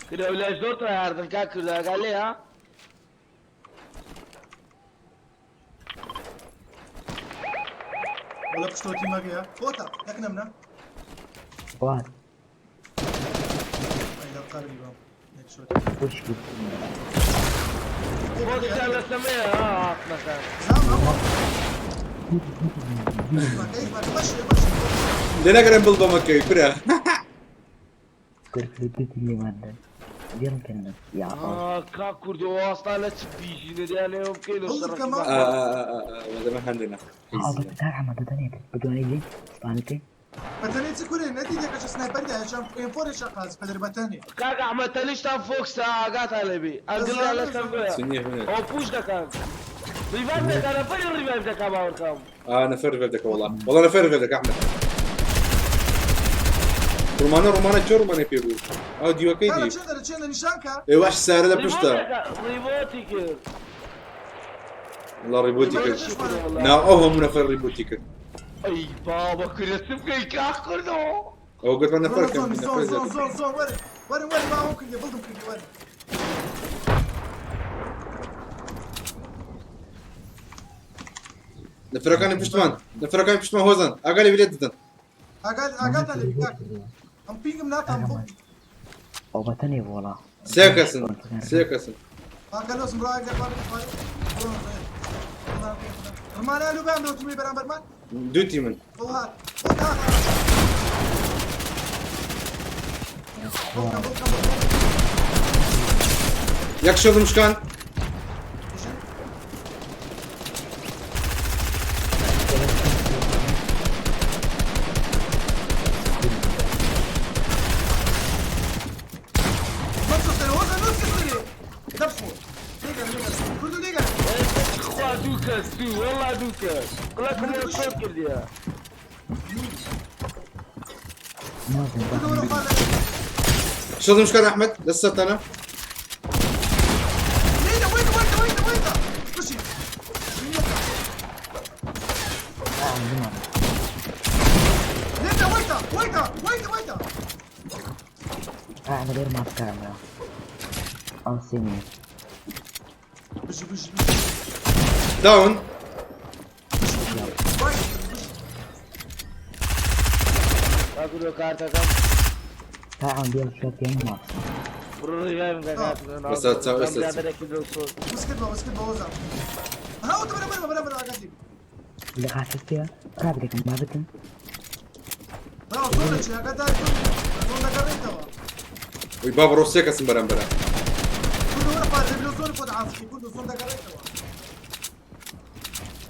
کردەوە لای زۆر تەیاردن کاک کردو ئاگا لێ ها؟ وەڵا پشتەوە تیمەکەیە. خۆتە یەک نەمنا. وات ئەی لە قەبری بام. هێدشۆت. وشکی خۆشیان لە سەمەیە ها هاتنەکان. لێ نەگەرم بڵ بەمەکەی کورە. کرد لێمان دێم کردن یا کاک کوردۆ واستا لە چ بیژینە دیانەوە بکەین و شەڕەکی مادەمە هەندێنە. کاک ئەحمەد دەدەنێت بدوانەی لێ سپانەکەی. بەتەنێ چ کورێ نەدی دەکەش سنایپەر دا چەند ئێم فۆر چە قاز پدر بەتەنێ. کاک ئەحمەد تەنیشتان فۆکسە ئاگاتان لێبی ئەنگڵیان لەسەر گۆیە سنیە هونەر ئەو پوش دەکات ڕیڤایڤ دەکات نەفەری ڕیڤایڤ دەکات باوەڕکەم. اه نفر ريفيف دك والله والله نفر ريفيف دك احمد رومانه رومانه چه رومانه پێ بوو ئەو دیوەکەی کارە دی چێندە لە چێندە نیشانکە؟ ئێ واش سارە لە ڕیڤۆت پشتە دەکات ڕیڤۆتی کرد. والله ڕیبۆتی ڕیڤۆتی کرد کرد. والله. نا ئەو هەموو نەفەر ڕیبۆتی کرد ئەی بابا کورە چ بکەی کاک کوردۆ؟ ئەوە گوتمان نەفەر زۆن کەم زۆن نەفەر زۆن زیاتر زۆن زۆن وەرن وەرن وەرن باوەم کردی بڵدم کردی وەرن. نەفەرەکانی پشتمان نەفەرەکانی پشتمان هۆزان ئاگا لێ لێت دەدەن ئاگات ئاگاتان لێ کاک ئەم پینگم ناتان بۆ. ئەو بەتەنێ بۆڵا سێ کەسن سێ کەسن ئاگا لۆسم ڕا ئاگا خوارێ خوارێ. ڕمانە لو بام لۆ تمی بەرامبەرمان. دوو تیمن بۆ هات بۆ هات. بۆ بۆ بۆ. یەک شەزم شکان خوا دوو کەس دوو وەڵا دوو کەس قڵەکم لێ چۆن کردیە؟ نازم شەزم شکان ئەحمەد لەسەرتانە أنا غير ما كاميرا أو سيمي داون کاک کوردۆ کارتەکەم تعال ديال شوت يم بڕۆ ڕیڤایڤم کە کاک کوردۆ. بەس چاو ئێستا چ. برادەرێکی دڵسۆز. اللي قاعد فيها قابلك ما بتن وی بابا ڕۆ سێ کەسن بەرامبەرە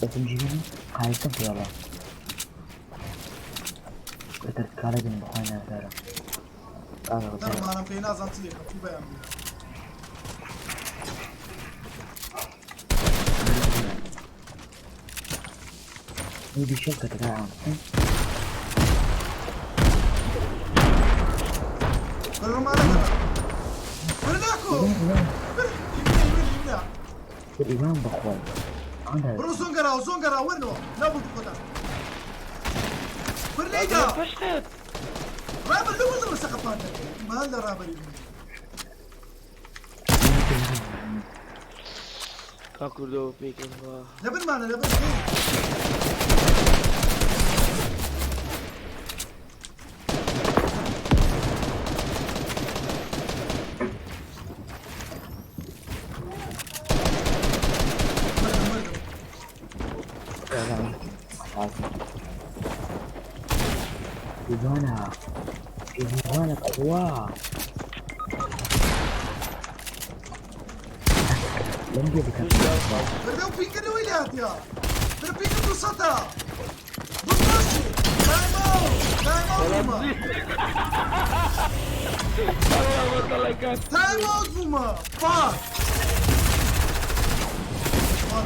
بس مجيبين قاعدتم في والله قدرت كالدن بخوانا دارا يدي شوكة تاعهم الإمام بخواي عندها پشتت رابر لو وزن سقطان ما هلا رابر کاک کوردۆ پێکەن وا. لبن معنا لبن إيوانا إيوانا قوة لم يدك بردو بينك لويلات يا بردو بينك دوستا دوستاشي تايم اوت تايم اوت بوما والله بەتەڵە کاک تايم اوت بوما فاك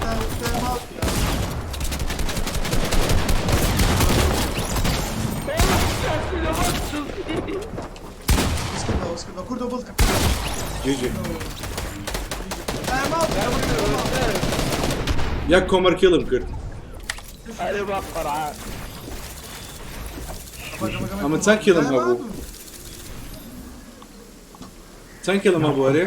تايم اوت يا کاک کوردۆ بەس اسكت اسكت كردو بلك جیجی تايم اوت یەک کۆمەر کیڵم کرد ئەرێ با قەرعان. ئەمە چەند کیڵم هەبوو چەند کیڵم هەبوو ئەرێ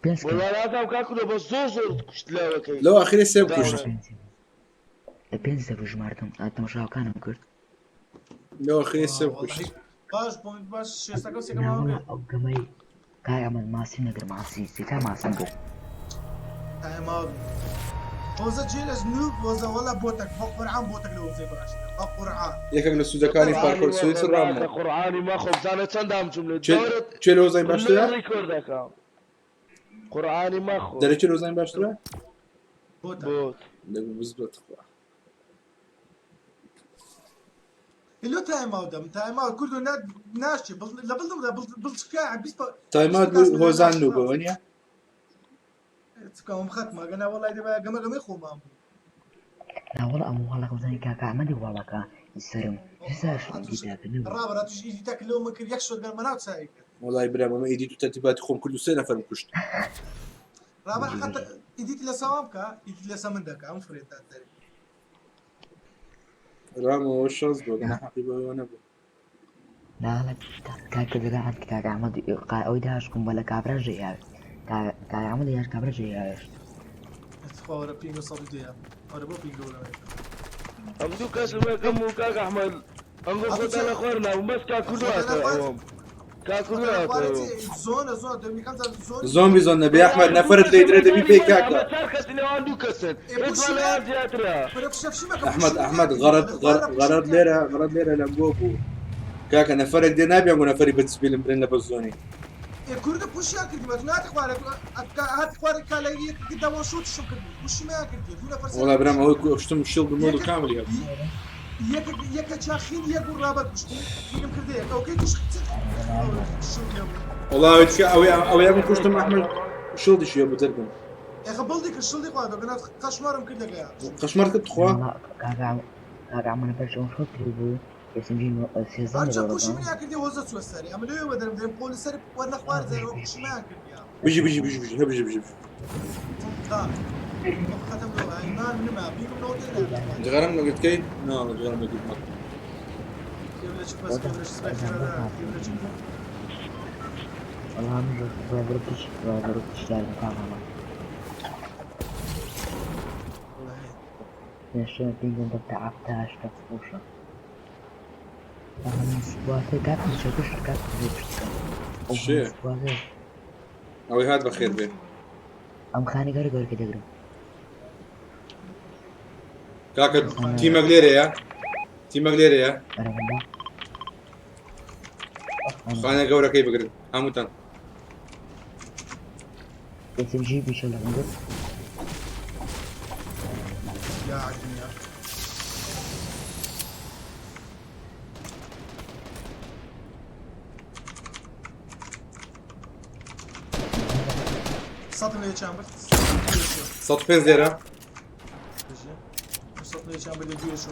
بينسكي وەڵا نازانم کاک کوردۆ بەس زۆر زۆر کوشت لاوەکەی. لەو ئاخری سێ بکوشت بينسى بجمارتهم تمشاو كانوا كرت لەو ئاخری سێ بکوشت باش بوينت باش شيستاكو سيكا لا ما والله أو كمي كاي عمل ماسي نقر ماسي سيتا ماسي نقر تايم اوت وزا جيلس نوب وزا ولا بوتك بقرعان بوتك لو زي باش بقرعان یەکێک لە سوودەکانی پارکۆر سوودی ڕامە قورعانی ما خۆ بزانە چەند دامچوم لێ دەورت چێ لە هۆزانی باشترە ڕیکۆرد دەکەم. قورعانی ما خۆ دەرێ چێ لە هۆزانی باشترە بوتك بۆت. دەگو بزبەت خوا. لۆ تایم ئاوت دەم تایم ئاوت کوردۆ ناشچێ لە بڵدم بڵچکا بیست تایم ئاوت هۆزان نوو بەوە نییە؟ چکەم خەتمە گەنا وەڵای دەبا گەمە گەمەی خۆمان بوو. لا والله ئەم واڵەکە بزانانی کاکە ئەحمەدی واڵەکە سەرم هزار ڕابەرا توش ئیدی تەک لەو من کرد یەک شۆت گەر مەناو چای کرد. وەڵای برام ئەمە ئیدیت و تەرتیباتی خۆم کرد و سێ نەفەرم کوشت. ڕابەر حەتە ئیدیت لە سەوام بکە ئیدیت لەسە من دەکا ئەم فرێتان دەرێ. ڕامەوە شەز بوو گەنا حەقی بەوە نەبوو. لا کاکە دەگا کاکە ئەحمەد ئەوەی داشکم بە لە کابرا ژێ کاکە ئەحمەد یاش کابرا ژێ یاش. خۆرە پینگە سەد و دەیە وەرە بۆ پینگە وەرە. ئەم دوو کەسم یەکەم و کاک ئەحمەد ئەنگۆ خۆتان لە خوار نابوو بەس کاک کوردۆ هاتەوە کاک کوردۆ هاتەوە. زۆنە زۆن دەمیکەم زۆن زۆمبی زۆن نەبێ ئەحمەد نەفرت لێ درێ دەبی پێی کاکە. چار کەسی لەوان دوو کەسن هیچ لەوان زیاترە. ئەحمەد ئەحمەد غەرەت غەرەت لێرە غەرەت لێرە لەم بۆ بوو کاکە نەفرێک دێ نابیان بۆ نەفەری بەچبیلم برێن لە بەزۆنی. کوردە پوشیان کردی بە ناتی خوارە هات خوارە کالە دەوە شوت شو کردی پوشیمان کردی دوو نەفەر. وەڵا برام ئەوەی شتم شڵ بمۆڵ و کاملی هەبوو. یەکە یەکە چاخین یەک و ڕابەر کوشتی خینم کردێ ئەوکەی توش وەڵا ئەوەی تکە ئەوەی ئەوەی من کوشتم ئەحمەد شڵدیشی هەبوو دەربم. ئێخە بڵدی کرد شڵدی خواردەوە گەنا قەشمارم کرد لەگەیا. قەشمار کرد تخوا؟ کاکە ئەحمەد بەش ئەو شۆت بوو SMG سێزدە هەرچە پوشی منیان کردی هۆزە چوە سەری ئەمە لەوێ وەدەرم دەرم قۆلی سەر وەرنە خوارد زەرەوە پوشیمان کردیا. بژی بژی بژی بژی هە بژی بژی. ختم لۆ ئیمان نما بینم نۆ جغرم لەگەت کەی؟ نا جغرم لەگەت مەکە. والله من ضربتش کاکە لەشێ پینگم دەبتە عەفتا هەشتا خۆشە. سواتە کاک پشت کاک پشت شێ ئەوەی هات بەخێر بێ. ئەم خانی گەورە گەورەکە دەگرم. کاکە تیمەک لێرەیە تیمەک لێرەیە خانە گەورەکەی بگرن هەمووتان. SMG بیشە لە هەندێک. يا عدنيا سەدم لێ چیان برد. سەد و پێنج لێرە. سەد لێ چیان برد دوێ شۆ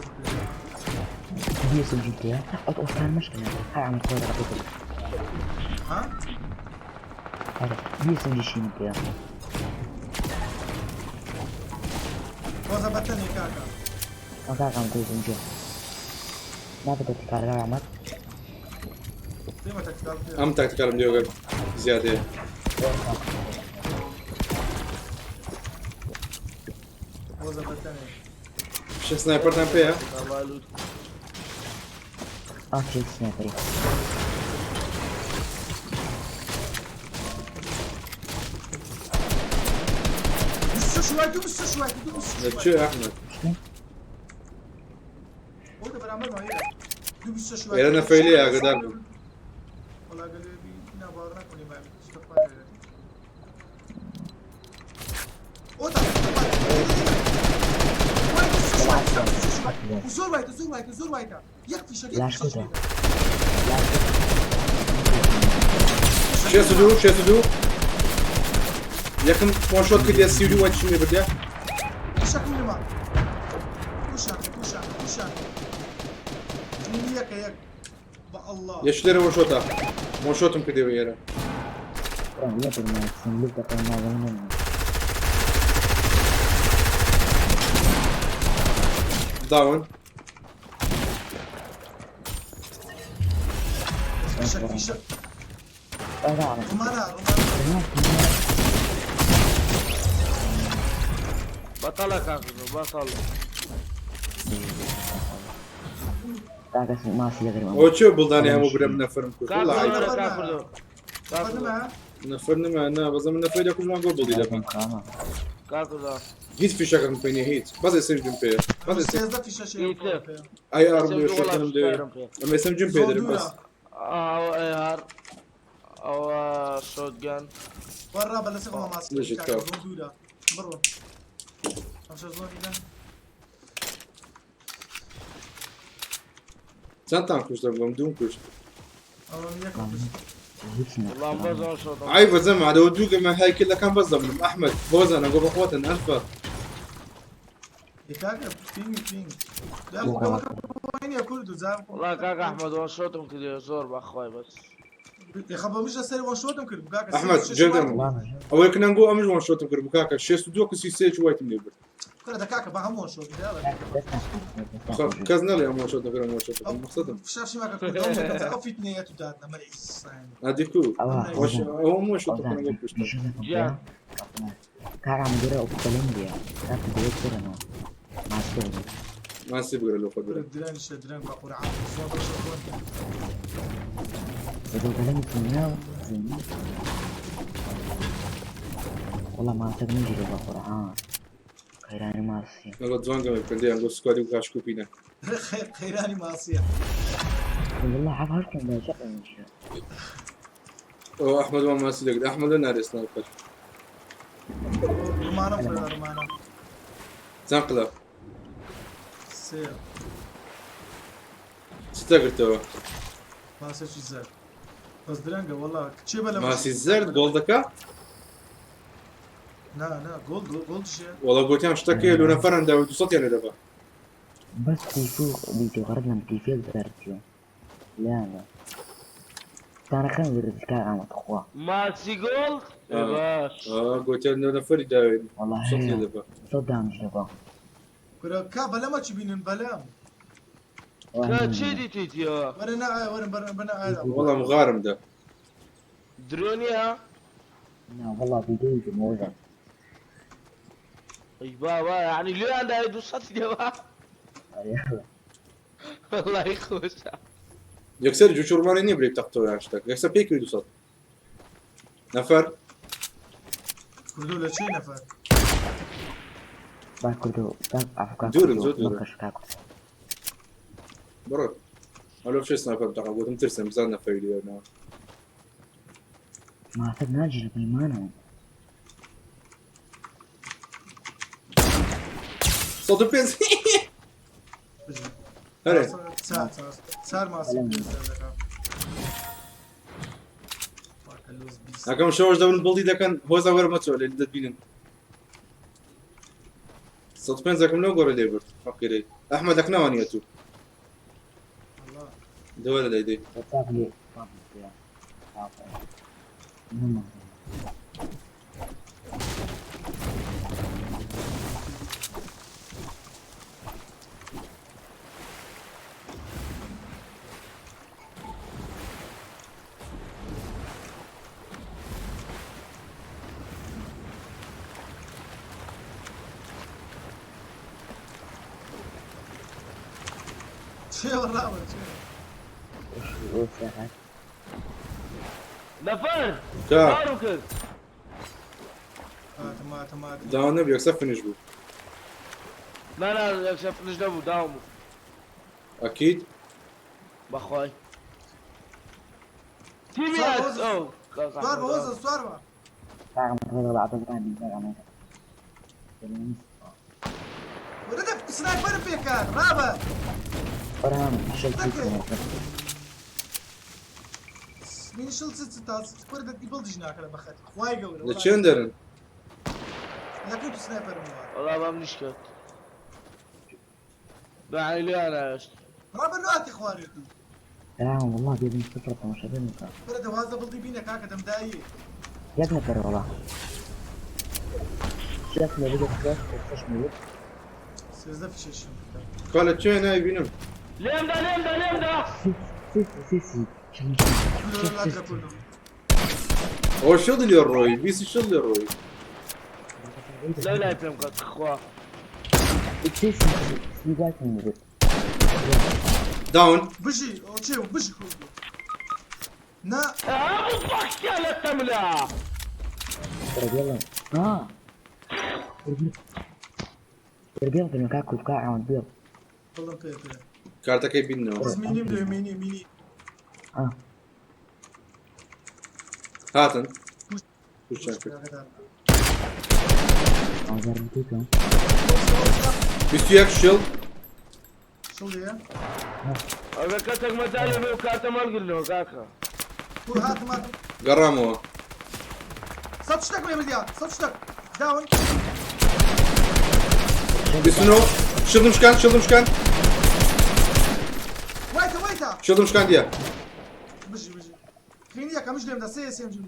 دي SMG تيا ئەو ئۆستان مشکلە هاي عم تقول رقيب. ها؟ هذا دي SMG شي تيا. وەزە بەتەنێ کاکە. کاکە عم تقول SMG ما بدك تكرر عمر. دێمە تەکتیکال. ئەم تاکتیکالم لێوەگەر زیادەیە. وەزە بەتەنێ. شە سنایپەرتان پێیە؟ ئاچێک سنایپەری. شوي دوو شوي دوو لە چێ ئەحمەد؟ ئەو بەرامبەر دوو شوي. ئێرە نەفەیلەیە ئاگادار بوو. وەڵا گەلێ ناباوەڕ ناکەم با ئۆتا زۆر وایتە زۆر وایتە زۆر وایتە یەک فیشەک یەک لاش فیشەک. کوتە. شێست و دوو شێست و دوو یەکەم وان شۆت کردیە سی و دوو وای چیم لێ بردیە. فیشەکم نما کوشان کوشان کوشان یەکە یەک بە ئەڵڵا. یەش لێرە وان شۆتە وان شۆتم کردیەوە ئێرە. صندوق دقیقا داون. فیشەک فیشەک ڕمانە ڕمانە. بەتەڵە کاک کوردۆ بەتەڵ. کاکە ماسی دەگرم. ئەوە چێ بڵدانی هەموو برم نەفرم کوشت. کاک وەڵا کوردۆ عەیبە. کاک کوردۆ کاک کوردۆ نما نەفر نما نا بەزە من نەفەری دەکوژمان گۆ بڵدی دەبم. کاک کوردۆ هیچ فیشەکەم پێ نییە هیچ بەس ئێسم جم پێیە بەس ئێسم سێزدە فیشەشی ئەی ئارم لێ شۆتنم دەوێ ئەمە ئێسم جم پێ دەرم بەس. ئەوە ئێهار ئەوە شۆتگەن. وەڕا بە لەسەر خۆ ماسی لەشت کاو. زۆر دوورە بڕۆ ئەمشە زۆر دیدە. چەندتان کوشتم بم دووم کوشت. ئەوە یەکم کوشت. هیچ والله بەس وان شۆتم. عیبە جەماعە لەوە دوو گەمە هایکلەکان بەس دەمرم ئەحمەد هۆزان ئەگۆ بەخۆتن ئەلفا. ئێ کاکە پینگ پینگ. دا خۆ گەمەکە بۆ نییە کورد و جا. والله کاک ئەحمەد وان شۆتم کردیە زۆر بەخوای بەس. ئێ خە بە مش لەسەری وان شۆتم کرد کاکە. ئەحمەد جێ دەمم. ئەوەی کنەنگۆ ئەمش وان شۆتم کرد بوو کاکە 62 کەسی سێ وایتم لێ برد. کورە دە کاکە بە هەموو وان شۆت بدە. خە کەس نەڵێ ئەم وان شۆتم کرد ئەم وان شۆتم کرد مەقسەدم. فشار شی ماکە کورد ئەو یەکەم جار ئەو فیتنەیە تو دادنا مەرعی سان. ئادی کو ئەوە وەش ئەوە وان شۆتم هۆزان کنەنگۆ کوشتم. گیان. کاک ئەحمەد دەرە ئەو بەلەم بێ کاک دەوێت بڕنەوە ماسکە بێت. ماسی بگرە لۆ خۆت کورە برا. درەنگ شە درەنگ بە قورعان زۆر بەشە خۆن. لەگەڵ بەلەمی تەنیا و زەمین. وەڵا ماسک نەگیرێ بە قورعان قەیرانی ماسیە. لەگەڵ جوان گەمە بکەن دەیان گۆ سکوادی و گاشکوپینە. قەیرانی ماسیە. والله عارف هەرکم بە جەق نەگیرێ. ئەو ئەحمەد وان ماسی دەگرت ئەحمەد لە نارێ سنایپەر. ڕمانە فرە ڕمانە. چەند قلە سێ. چ تەگرتەوە؟ ماسێکی زەرد. بەس درەنگە وەڵا کچێ بە لە ماسی زەرد گۆڵ دەکا؟ نا نا گۆڵ گۆڵ شێ. وەڵا گوتیان شتەکەیە لۆ نەفەران داوە 200 یان لێ دەبا. بەس تیفو بیتو غەرد لەم تیفێک دەرچوو لایانە تانەکان زرد کاک ئەحمەد خوا. ماسی گۆڵد؟ ئێ باش. گوتیان لۆ نەفەری داوێ والله 200 لێ هەیە دەبا. سەد دانش دەبا. کورە کا بەلەمە چی بینن بەلەم. کە چی دیتیتیەوە؟ وەرە نا وەرن بەرن بەنە ئایا. وەڵا مغارم دا. درۆنیە؟ نا والله ڤیدیۆی مۆزە. ئەی بابا یعنی لێیان داوێ 200 دەبا. يلا. والله خۆشە. یەکسەر جوو چوڕمانی نییە برێ تەختەوە یان شتەک یەکسەر پێی کرد 200 نەفەر. کوردۆ لە چی نەفەر؟ با کوردۆ با عفو کاک دوورن کوردۆ زۆر دوورن. مەکەش کاک کوردۆ. بڕۆ ئەلۆ بچێ سنایپەر بتەقە گوتم ترسم بزان نەفەری لێ ناوە. ماسک ناگیرێ بەیمانەوە. 105 هەرێ. چار چار چار ماسی بەلەم. دەکا. پاکە لۆز 20. ئەکەم شەوەش دەبن بڵدی دەکەن هۆزا وەرە مەچۆ لێ دەتبینن. 105 ئەکەم لەو گۆڕە لێ برد فەقیرەی ئەحمەد ئەکنەوە نییە تو. والله. دەوەرە لای دەی. وەتساپ لێ بێ. نەما. چێ وەڕاوە چێ. نەفەر کا کارم کرد. هاتم هاتم هاتم. داوا نەبوو یەکسەر فنش بوو. نا نا یەکسەر فنش نەبوو داوم بوو. ئەکید؟ بەخوای. تیمی سوار هات بۆ ئەو سوار بە هۆزە سوار بە. کاک ئەحمەد ڕێگە بە عەبدولقادر کاک ئەحمەد. وەرە دە سنایپەرم پێکات ڕابە. قورئان شەل مینی شڵ چ چ تاز کورە دە بڵدیش ناکە لە بەخەتی خوای گەورە. لە چێن دەرن؟ لەکەی تو سنایپەرم وە. والله بەم نیشکەت. يعني لێیان هێشت. ڕابە لۆ هاتی خوارێ تو. سلام والله بێبن سفر تەماشا بێن بکە. کورە دە وازە بڵدی بینە کاکە دەمداییە. یەک نەفەر وەڵا. شەش لە بگە شەش شەش میلیۆن. 13 فشەشم کرد. کا لە چێ نایبینم؟ لێمدا لێمدا لێمدا. سێ سێ سێ کوردۆ لات لە کوردۆ. ئەوە شڵ لێ ڕۆی بیسی شڵ لێ ڕۆی. لەو لای پێم کرد خوا. سێ سێ سێ میلیۆن. داون. بژی ئەو چێ بژی کوردۆ. نا هەموو فەکیا لە تەملا. يلا اه بيض المكاك وكاع عم بيض. بەڵم پێ پێ. کارتەکەی بیننەوە. بەس مینیم لێ مینی مینی. اه هاتن. کوشتیان کرد. ئازار بکەم. 21 شڵ. شڵیە؟ ئەگەر کەسێک مەجالی بێ و کاتە مەڵگرنەوە کاکە. کور هاتم هاتم. گەڕامەوە. سەد شتێک لێ بردیا سەد شتێک داون. 29 شڵم شکان شڵم شکان. وایتە وایتە. شڵم شکان دیە. بژی بژی. خینی یەکەمش لێم دا سێ سێم جیم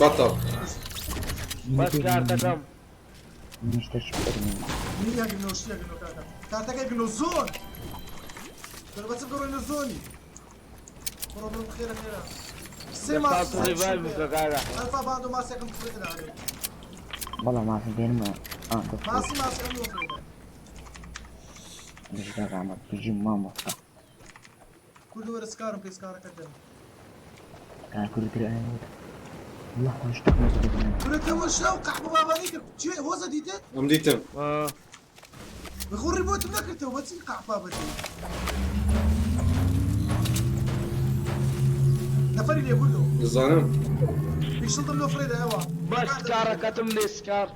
بەتەڵ. بەس کارتەکەم. منیش تەشکردم. مینی هەگرنەوە شتی هەگرنەوە کاکە. کارتەکەی گرنەوە زۆن. دەرە بەچ بگەڕێنە زۆنی. بڕۆ بڕۆ خێرە خێرە. سێ ماس. ڕیڤایڤ بکە کاکە. ئەلفا باندۆ ماسێکم فرێدا. بەڵام ماسی دێنمە. ماسی ماسی ئەم فرێدا. بژی کاک ئەحمەد بژی مامۆستا. کوردو وەرە سکارم پێ سکارەکەت دەم. کاک کوردی تر ئەیان وت. والله خۆش تەقمە دەبێت. کورە تەوە شەو قەحبە بابانی کرد. چی هۆزە دیتت؟ ئەم دیتم. بخۆ ڕیبۆتم نەکردەوە بەچی قەحبە بەتی. نەفەری لێ کوردۆ. دەزانم. پیشڵتم لۆ فرێدا ئەوە. بەس سکارەکەتم لێ سکار.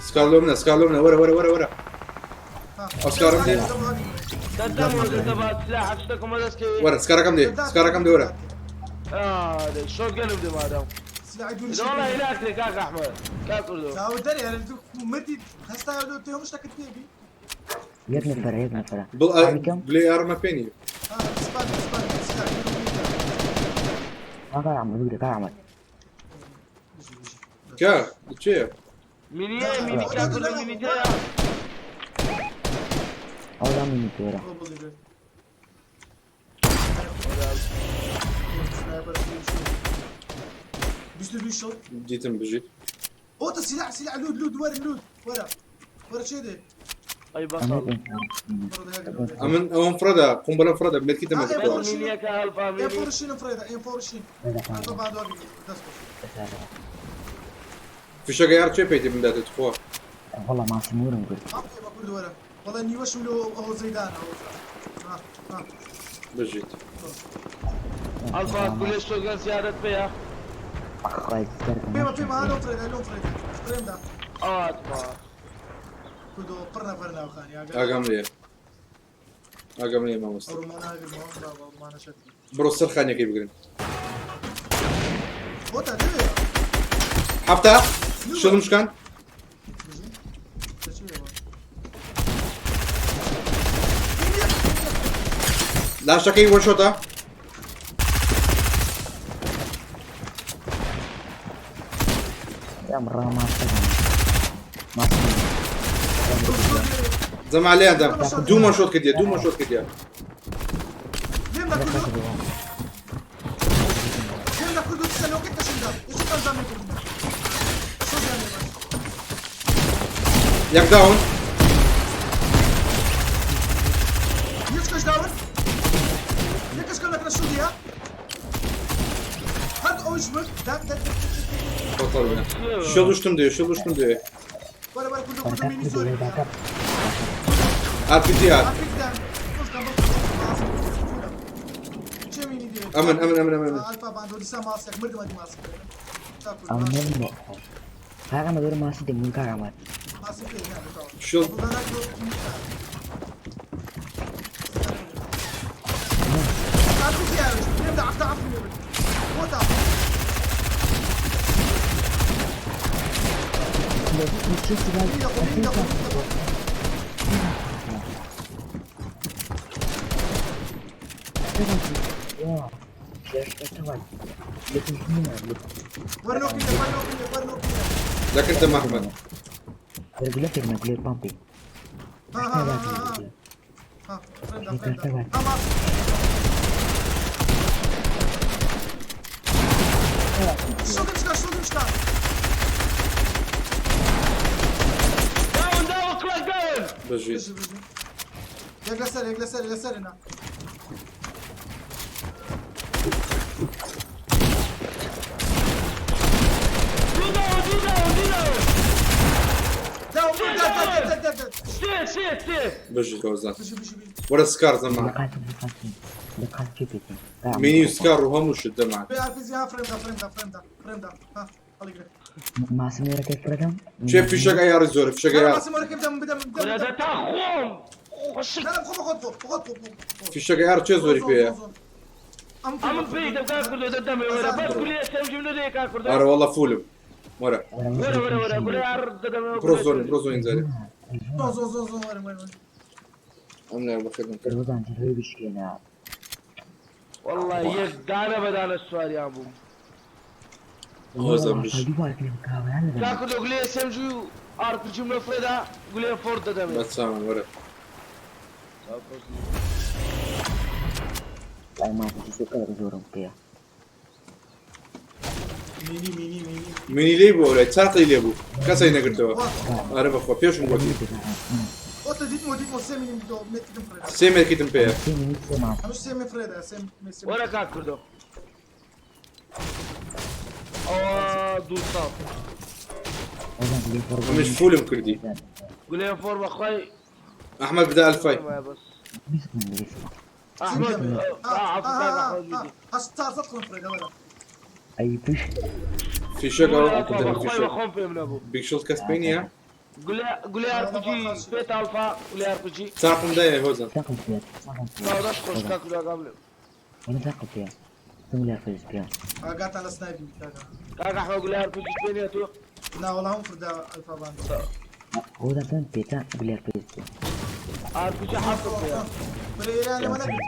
سکار لۆ منە سکار لۆ منە وەرە وەرە وەرە وەرە. ئەو سکارم دێ. دەدەم وەزە با سلاحەک شتەکەم بەدەست کەوێ. وەرە سکارەکەم دێ سکارەکەم دێ وەرە. شۆتگەنم دێ مادەم. سلاحی دوور والله هیلاک کاک ئەحمەد. کاک کوردۆ. چاو دەرێ هەر مردی هەستا تێ هەموو شتەکەت پێ بی. یەک نەفەرە یەک نەفەرە. بڵ بلێ ئارمە پێنی. سپار سپار سلاحی کاک ئەحمەد بگرە کاک ئەحمەد. کە چییە؟ مینیە مینی کاک کوردۆ مینی تێیە. ئەو لا مینی تێرە. بیست و دوو شڵ. دیتم بژیت. ئۆتە سلاح سلاح لود لود وەرە لود وەرە وەرە چێ دێ. ئەی بەسەڵ. ئەمن ئەوم فرەدا قومبەلم فرەدا مێرکی دەمە. مینیەکە ئەلفا ئێم مینی. فۆرشینم فرێدا ئێم فۆرشین. ئەلفا باندۆ دەست خۆش. فیشەکە یار چێ پێیتی بمداتێ تخوا. والله ماسی مورم کرد. ئەم بە کورد وەرە. وەڵا نیوەشم لۆ ئەو زەیدانە ئەو ها ها. بژیت. ئەلفا گولێ شۆتگەن زیادەت پێیە. خی سەرکەم. پێمە پێمە ها لۆم فرێدا لۆم فرێدا. فرێمدا. ئاتما. کوردۆ پڕ نەفەر ناوخانی ئاگا. ئاگام لێیە. ئاگام لێیە مامۆستا. ئەو ڕۆمانە ئاگرمەوە بابا ڕۆمانە شەتی. بڕۆ سەر خانیەکەی بگرن. بۆتە لەوێ. حەفتا شڵم شکان. بژی. دەچێەوە. لاشەکەی وەشۆتە. ئەم ڕا ماسەکەم. ماسی. زەما لێیان دام. دوو مەن شۆت کردیە دوو مەن شۆت کردیە. لێم لە کوردۆ. لێم لە کوردۆ بسە لۆکەت کەشمدا. یەکی ئەنجام لێکردم. شۆتیان لێ بەس. یەک داون. یەک کەش داون. یەک کەش کەم لەکرە شۆتیە. هەر ئەویش مرد. داد داد. بەتەڵ بنە. شڵ وشتم دێ شڵ وشتم دێ. وەرە وەرە کوردۆ کوردۆ مینی زۆری. RPG هات. ئافریکدان. خۆشکەم بڵ. چێ مینی دێ؟ ئەمن ئەمن ئەمن ئەمن. ئەلفا باندۆ دیسا ماسێک مردم ئەدی ماسک. ئەم نەم کاک ئەحمەد وەرە ماسی دەمون کاک ئەحمەد. ماسی پێ نابێتەوە. شڵ. لكن انت محمد. گولە پێ گولێ پامپی. ها ها ها ها فرێمدا فرێمدا. ها ماس. شڵم شکا شڵم شکا. داون داون کڵک داون. بژیت. بژی بژی. یەک لەسەر یەک لەسەر لەسەرنا. دوو داون دوو داون دوو داون. داون داد داد داد داد. سێ سێ سێ. بژیت هۆزان. بژی بژی بژی. وەرە سکار زەما. لە قاتم لە قات چی پێتی. مینی و سکار و هەموو شت دەما. بێ ئارپیزی ها فرێمدا فرێمدا فرێمدا فرێمدا ها هەڵیگرە. ماسم لێرەکەی فرەدەم. چێ فیشەک ئەیاڕی زۆرە فیشەک ئەیاڕ. ماسم وەرە بدەم بدەم بدەم. کورە تا خۆم. خۆشک. لا خۆ خۆ خۆ خۆ خۆ. فیشەک ئەیاڕ چێ زۆری پێیە؟ ئەم پێی دەم کاک کوردۆ دەدەمێ وەرە بەس گولێ سەمجم نەدەیە کاک کوردۆ. ئەرە والله فولم. وەرە. وەرە وەرە وەرە گولێ ئار دەدەمەوە. بڕۆ زۆر بڕۆ زۆر ئینجارێ. زۆر زۆر زۆر زۆر وەرە وەرە. ئەم لای بەخێرم کرد. دەروازان جلوی بشکێنە. والله یەک دانە بە دانە سواریان بووم. هۆزم بش. کاک کوردۆ گولێ سەمجی و ئار پجیم لە فرێدا گولێ فۆرد دەدەمێ. بەچاوم وەرە. وای مافی سوکە زۆرم پێیە. مینی مینی مینی. منی لێی بوو ئەولای چاقی لێ بوو کەسەی نەگرتەوە. ئەرە بەخوا پێشم گوتی. ئۆتە دیتمۆ دیتمۆ سێ مینیم دۆ مێتکتم فرێدا. سێ مێرکیتم پێیە. هەموو سێ مێ فرێدا سێ مێ سێ. وەرە کاک کوردۆ. ئەوە دوو ساڵ. ئەمش فولم کردی. گولێ فۆر بەخوای. ئەحمەد بدە ئەلفای. ئەحمەد عەفو کاک ئەحمەد بیدی. هەشت چوار سەد قڵم فرێدا وەرە. ئەی پش. فیشەک ئەوە بەخوای بەخۆم پێم نەبوو. بیگ شڵ کەس پێی نییە؟ گولێ گولێ ئارپجی پێت ئەلفا گولێ ئارپجی. چاقم دایە هۆزان. تاقم پێ. دەست خۆش کاک کوردۆ ئاگام لێ. وەرە تاقم پێ. تم لێ فێز پێ. ئاگاتان لە سنایپی کاکە. کاک ئەحمەد گولێ ئارپجی پێ نییە تۆ؟ نا وەڵا هەم فردا ئەلفا باند. هۆزان چەند پێ تا گولێ فێز پێ. ئارپجی حەفتم پێیە. بڵێ ئێران لەمە نەکرد.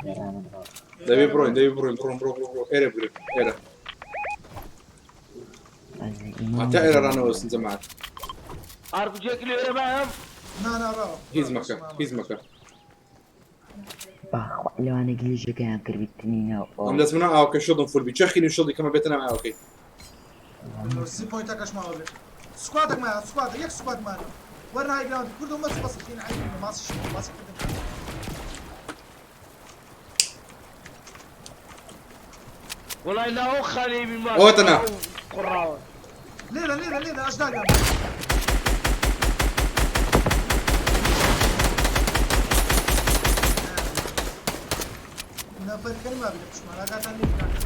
دەبێ بڕۆین دەبێ بڕۆین بڕۆن بڕۆ بڕۆ بڕۆ ئێرە بگرن ئێرە. حتى ئێرە ڕانەوەستن جەماعەت. ئارپجیەکی لێرە مایەم؟ نا نا ڕاوە. هیچ مەکە هیچ مەکە. باخوا لەوانە گلیژەکەیان کردبیتنی ناو. ئەم دەست منە ئاوکە شڵم فول بی چەخین و شڵی کەمە بێتە ناو ئاوکەی. سی پۆینتەکەش ماوە بێ. سکوادێک مایە سکواد یەک سکواد مایە. وەرن های گراوند کوردۆ مەس بەس خین عەیب ماسی ماسی کردن. وەڵای ناو خانەی بیما. ئەوەتە نا. قڕاوە. لێرە لێرە لێرە ئەژداریان. نەفەرەکە نەما بێ پشمان ئاگاتان لێ کاکە.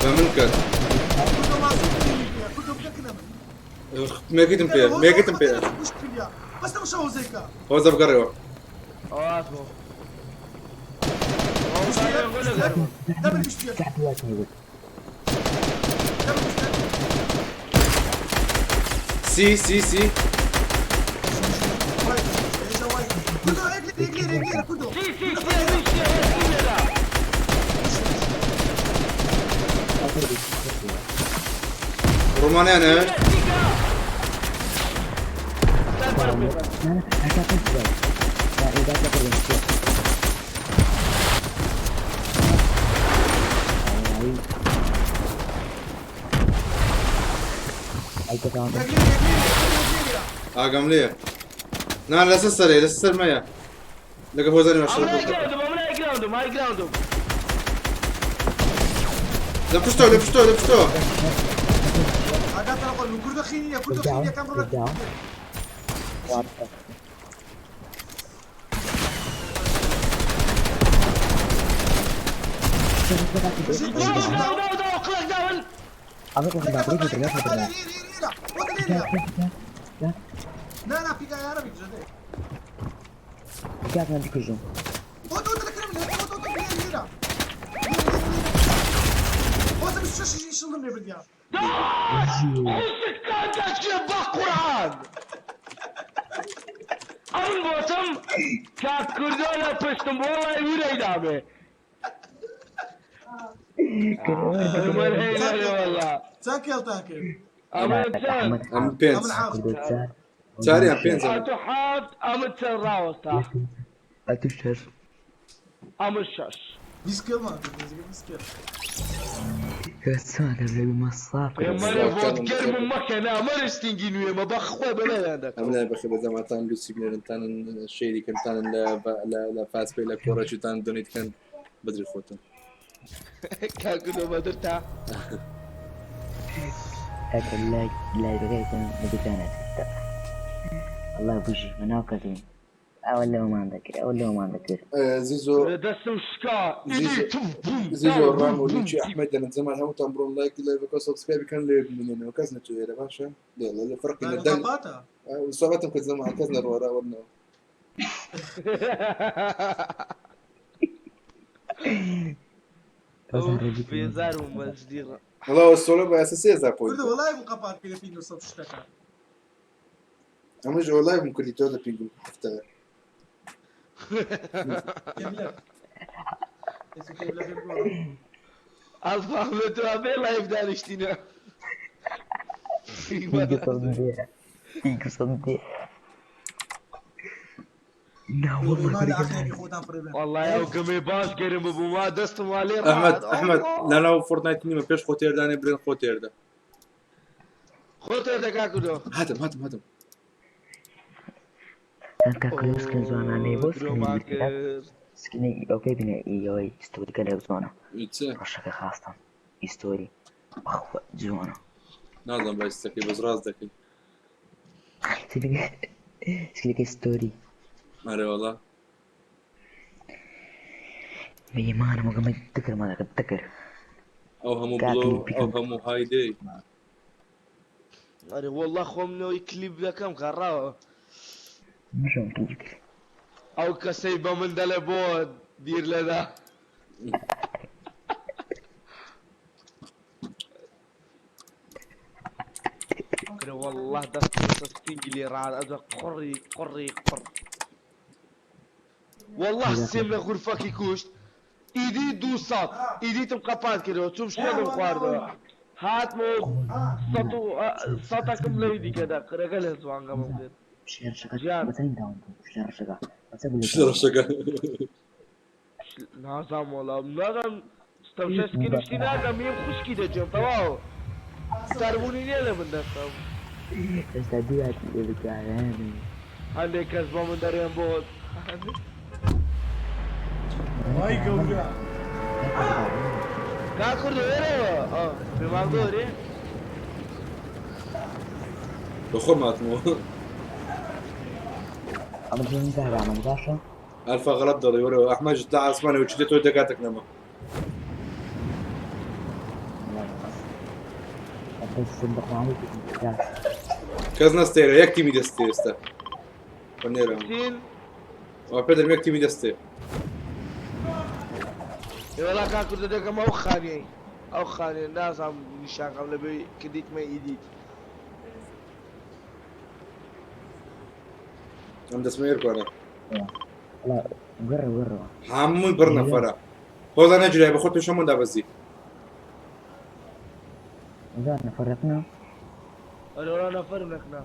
بە من کرد. کوردۆ ماسی کوردۆ بکەنە من. مێکیتم پێیە مێکیتم پێیە. بەس تەماشا هۆزەیکە. هۆزە بگەڕێەوە. ئەواتمەوە. دەبل بشتێ. سی سی سی. کوردۆ یەک لێرە یەک لێرە کوردۆ. سی سی سی سی لێرە. ڕۆمانیان هێشت. ئاگام لێیە. نا لەسەر سەرێ لەسەر سەرمەیە. لەگە هۆزانی ماشەڵ. ئەمن گراوندم ئەمن گراوندم ئای گراوندم. لە پشتەوە لە پشتەوە لە پشتەوە. ئاگاتان خۆ کوردۆ خینیە کوردۆ خینیەکان ڕۆ. داو داو قڵک داون. نا نا پیکا یارە بیکژە دێ. پیکاتمان بکوژم. ئۆتە ئۆتە لە کرم لێ ئۆتە ئۆتە لێرە لێرە. ئۆتە بیست و شەش شڵم لێ بردیان. خوشت کان دەچێ بە قورئان. ئەمن گۆتم کاک کوردۆ لە پشتم وەڵای ورەی دامێ. چەند کێڵتان کرد؟ ئەمن چەند؟ ئەم پێنج. چاریان پێنج. ئەتۆ حەفت ئەمن چەند ڕاوەستا؟ ئەتو شەش. ئەمن شەش. بیست کێڵمان کرد نزیکە بیست کێڵ. چۆن لەوی مەساف مەرە بۆت گەرم مەکە نا مەرە ستینگی نوێمە بەخوا بەلایان دەکەم. ئەم لای بەخێ بە جەماعەتان لوسی بنێرنتانن شەیری کەنتانن لە فاس پێ لە کۆڕەچوتان دۆنیت کەن بەدری خۆتن. کاک کوردۆ بەدرتا. ئەگەر لای لایڤەکەیتن بەدرتانە الله بژی مناو کردین. ئەوە لەومان دەکرد ئەوە لەومان دەکرد. زیزۆ دەستم شکا. زیزۆ ڕام و لیچی ئەحمەد دەنم زەمان هەمووتان بڕۆن لایک لایڤەکە subscribe بکەن لێ بمێنەوە کەس نەچێرە باشە لێ لە فەرقی لە دەنگ سوابەتم کرد زەمان کەس نەڕۆرا وەرنەوە. بێزار بووم بەجدی. وەڵا سۆلۆ بە ئێستا 3000 point. کوردە وەڵای بوو قەپات کە لە ping 100 شتەکە. ئەمەش وەڵای بووم کردی تۆ لە ping م هەفتە. ئەلفا لە تو بێ live دانیشتینە. ping سەد نا والله والله ئەو گەمێ باش گەرم ببوو وا دەستم وا لێ ئەحمەد ئەحمەد لەناو فۆرتنایت نیمە پێش خۆ تێردانێ برێن خۆ تێردە. خۆ تێردە کاکو دۆ. هاتم هاتم هاتم. کاکە skin جوانانەی بۆ skin ی ئەوکەی بینە ئەوەی story کە لێ جوانە ڕەشەکە خاستە story بەخوا جوانە. نازانم باسی دەکەی بەس ڕاست دەکەی. skin ەکەی story. ئەرێ وەڵا. بەیمانم وەگەمە دکرمان دەکرد دکر. ئەو هەموو بڵۆ ئەو هەموو هایدەی. ئەرێ وەڵا خۆم نەوەی کلیپ دەکەم کاڕاوە. مشم کلیپ. ئەو کەسەی بە من دەڵێ بۆ بیر لەدا. والله دەستم سپینگی لێ ڕات ئەجا قڕی قڕی قڕ. والله سێم لە غورفەکی کوشت ئیدی دوو سەد ئیدیتم قەپات کردەوە چوم شتێکم خواردەوە هاتمەوە سەد و سەتەکم لەوی دیکەدا قرەکە لە جوانگەمم کرد. شێرەشەکە نازانم وەڵا نازانم ستەمشە skin شتی ناکەم یم خوشکی دەجێم تەواو سەربوونی نییە لە من دەستم. ئێستا دوو هاتی لێ بکارێنی. هەندێک کەس بۆ من دەرێن بۆ وای گەورە. کا کوردە وێرەوە پێمان گۆرێ بە خۆم هاتمەوە. ئەمە جوانی کاکە باشە؟ ئەلفا غەڵەت دەڵێ وەرەوە ئەحمەد لە ئاسمانەوە چی دێتەوە دەگاتێک نەما. کەس نەستێرە یەک تیمی دەستێ ئێستا. بەنێرە. وا پێ دەرم یەک تیمی دەستێ. وەڵا کا کوردە دەکەم ئەو خانیەی ئەو خانیە نازانم نیشانکەم لەبێ کردیتمە ئیدیت. ئەم دەستمە ئێرکوانە. گڕ گڕ. هەمووی بڕ نەفەرە. هۆزا نەجرای بە خۆت پێش هەموو دابەزی. هەزار نەفەرەکنا؟ ئەرێ وەڵا نەفەرم نەکنا.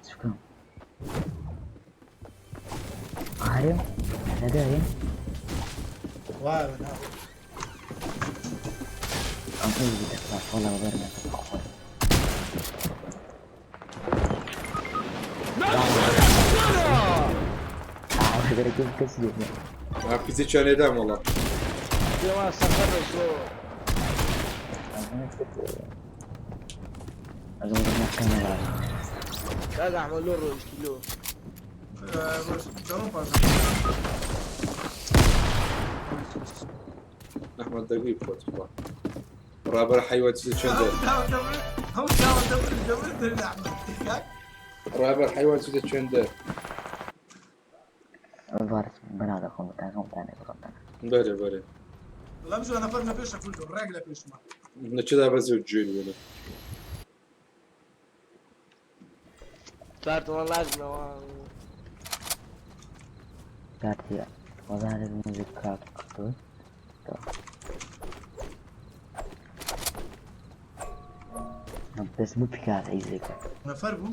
چ بکەم؟ ئارێ لەگەرێ؟ وایە نا. ئەم ئەی دەکات وەڵا بەر نەکەم خۆی. ئاوە کەس لێ پیزێکیان لێدام وەڵا. پێوان سەقەتە زۆر. کاک ئەحمەد لۆ ڕۆیشتی لۆ. ئەحمەد دەگوی بخۆت خوا. ڕابەر حەیوان چیزە چێندە. ڕابەر حەیوان چیزە چێندە. بەنادەخۆم تاکەم تانێ بڕۆم. بەرێ بەرێ. وەڵا بژۆ نەفەر لە پێشە کوردۆ ڕێک لە پێشما. نەچێدا بەزێ و گوێن وێنە. کارتەوە لاگنەوە. کارتی وەزارەت موزیک کارت کردو. بەس بوو پیکات ئەیزێکە. نەفەر بوو؟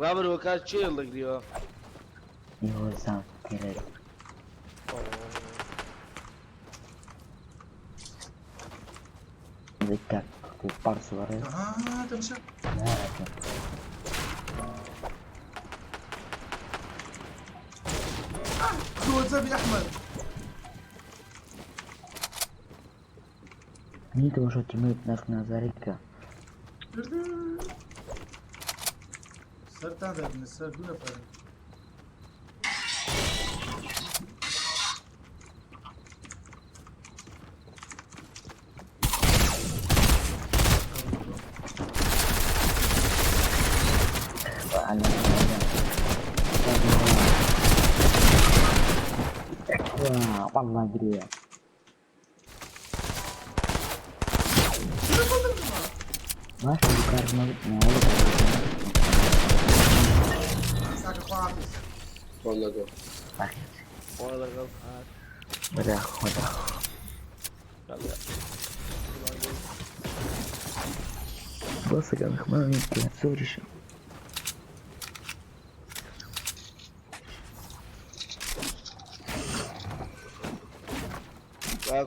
ڕابەر وەکار چێ هەڵدەگریەوە؟ هۆزان تێرەر. کاک پارس وەڕێ. تەمشە. زەبی ئەحمەد. من تەماشا تیمەی ناس نازارێکە سەرتان دەبنە سەر دوو نەفەرن. والله دريع ماشي بكار ما ساکە خواحافظ. والله قول. والله غلط بداخ بداخ بس قام ما يمكن سوري شو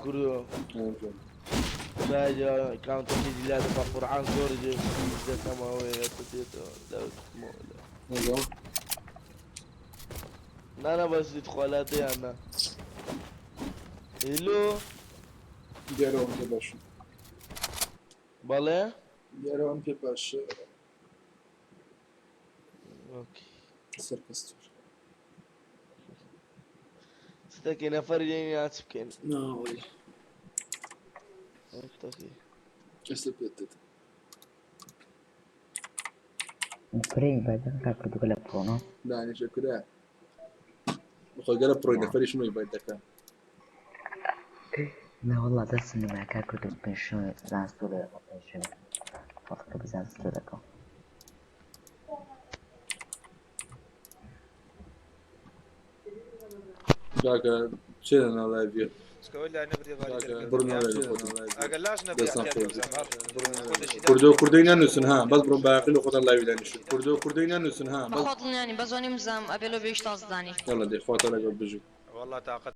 کوردۆ کاونتەکەی دیلا بە قورعان زۆر دەکەمەوە دێتەوە نانا بەس خۆلاتیانە هلو دیارەوەم پێ باشە. بەڵێ دیارەوەم پێ باشە. ئۆکەی سەر کەستور. ستەکەی نەفەری دێنی یا چ بکەین؟ نا والله. ئەوتەکەی ئێستا پێت دەدەم. فرەی بعدين كاكو دقلب برونو لا شكرا. بخۆ گەلە پڕۆی نەفەریش مەی باید دەکەن. لا والله دەست مع كاكو بنشون زانستو بنشون فقط بزانستو دەکەم جاکە چێ لە ناڵایڤیە؟ بڕۆ ناڵایڤی خۆتان. دەستان خۆش بێت. کوردۆ کوردەی نانووسن ها بەس بڕۆ باقی لە خۆتان لایڤی دانیشن. کوردۆ کوردەی نانووسن ها بەس بەخۆ دڵنیانی بەزۆنیم بزانم ئەبێ لۆ بێشتاز دانی يلا دي خواتە لەگەڵ بژی. والله طاقت.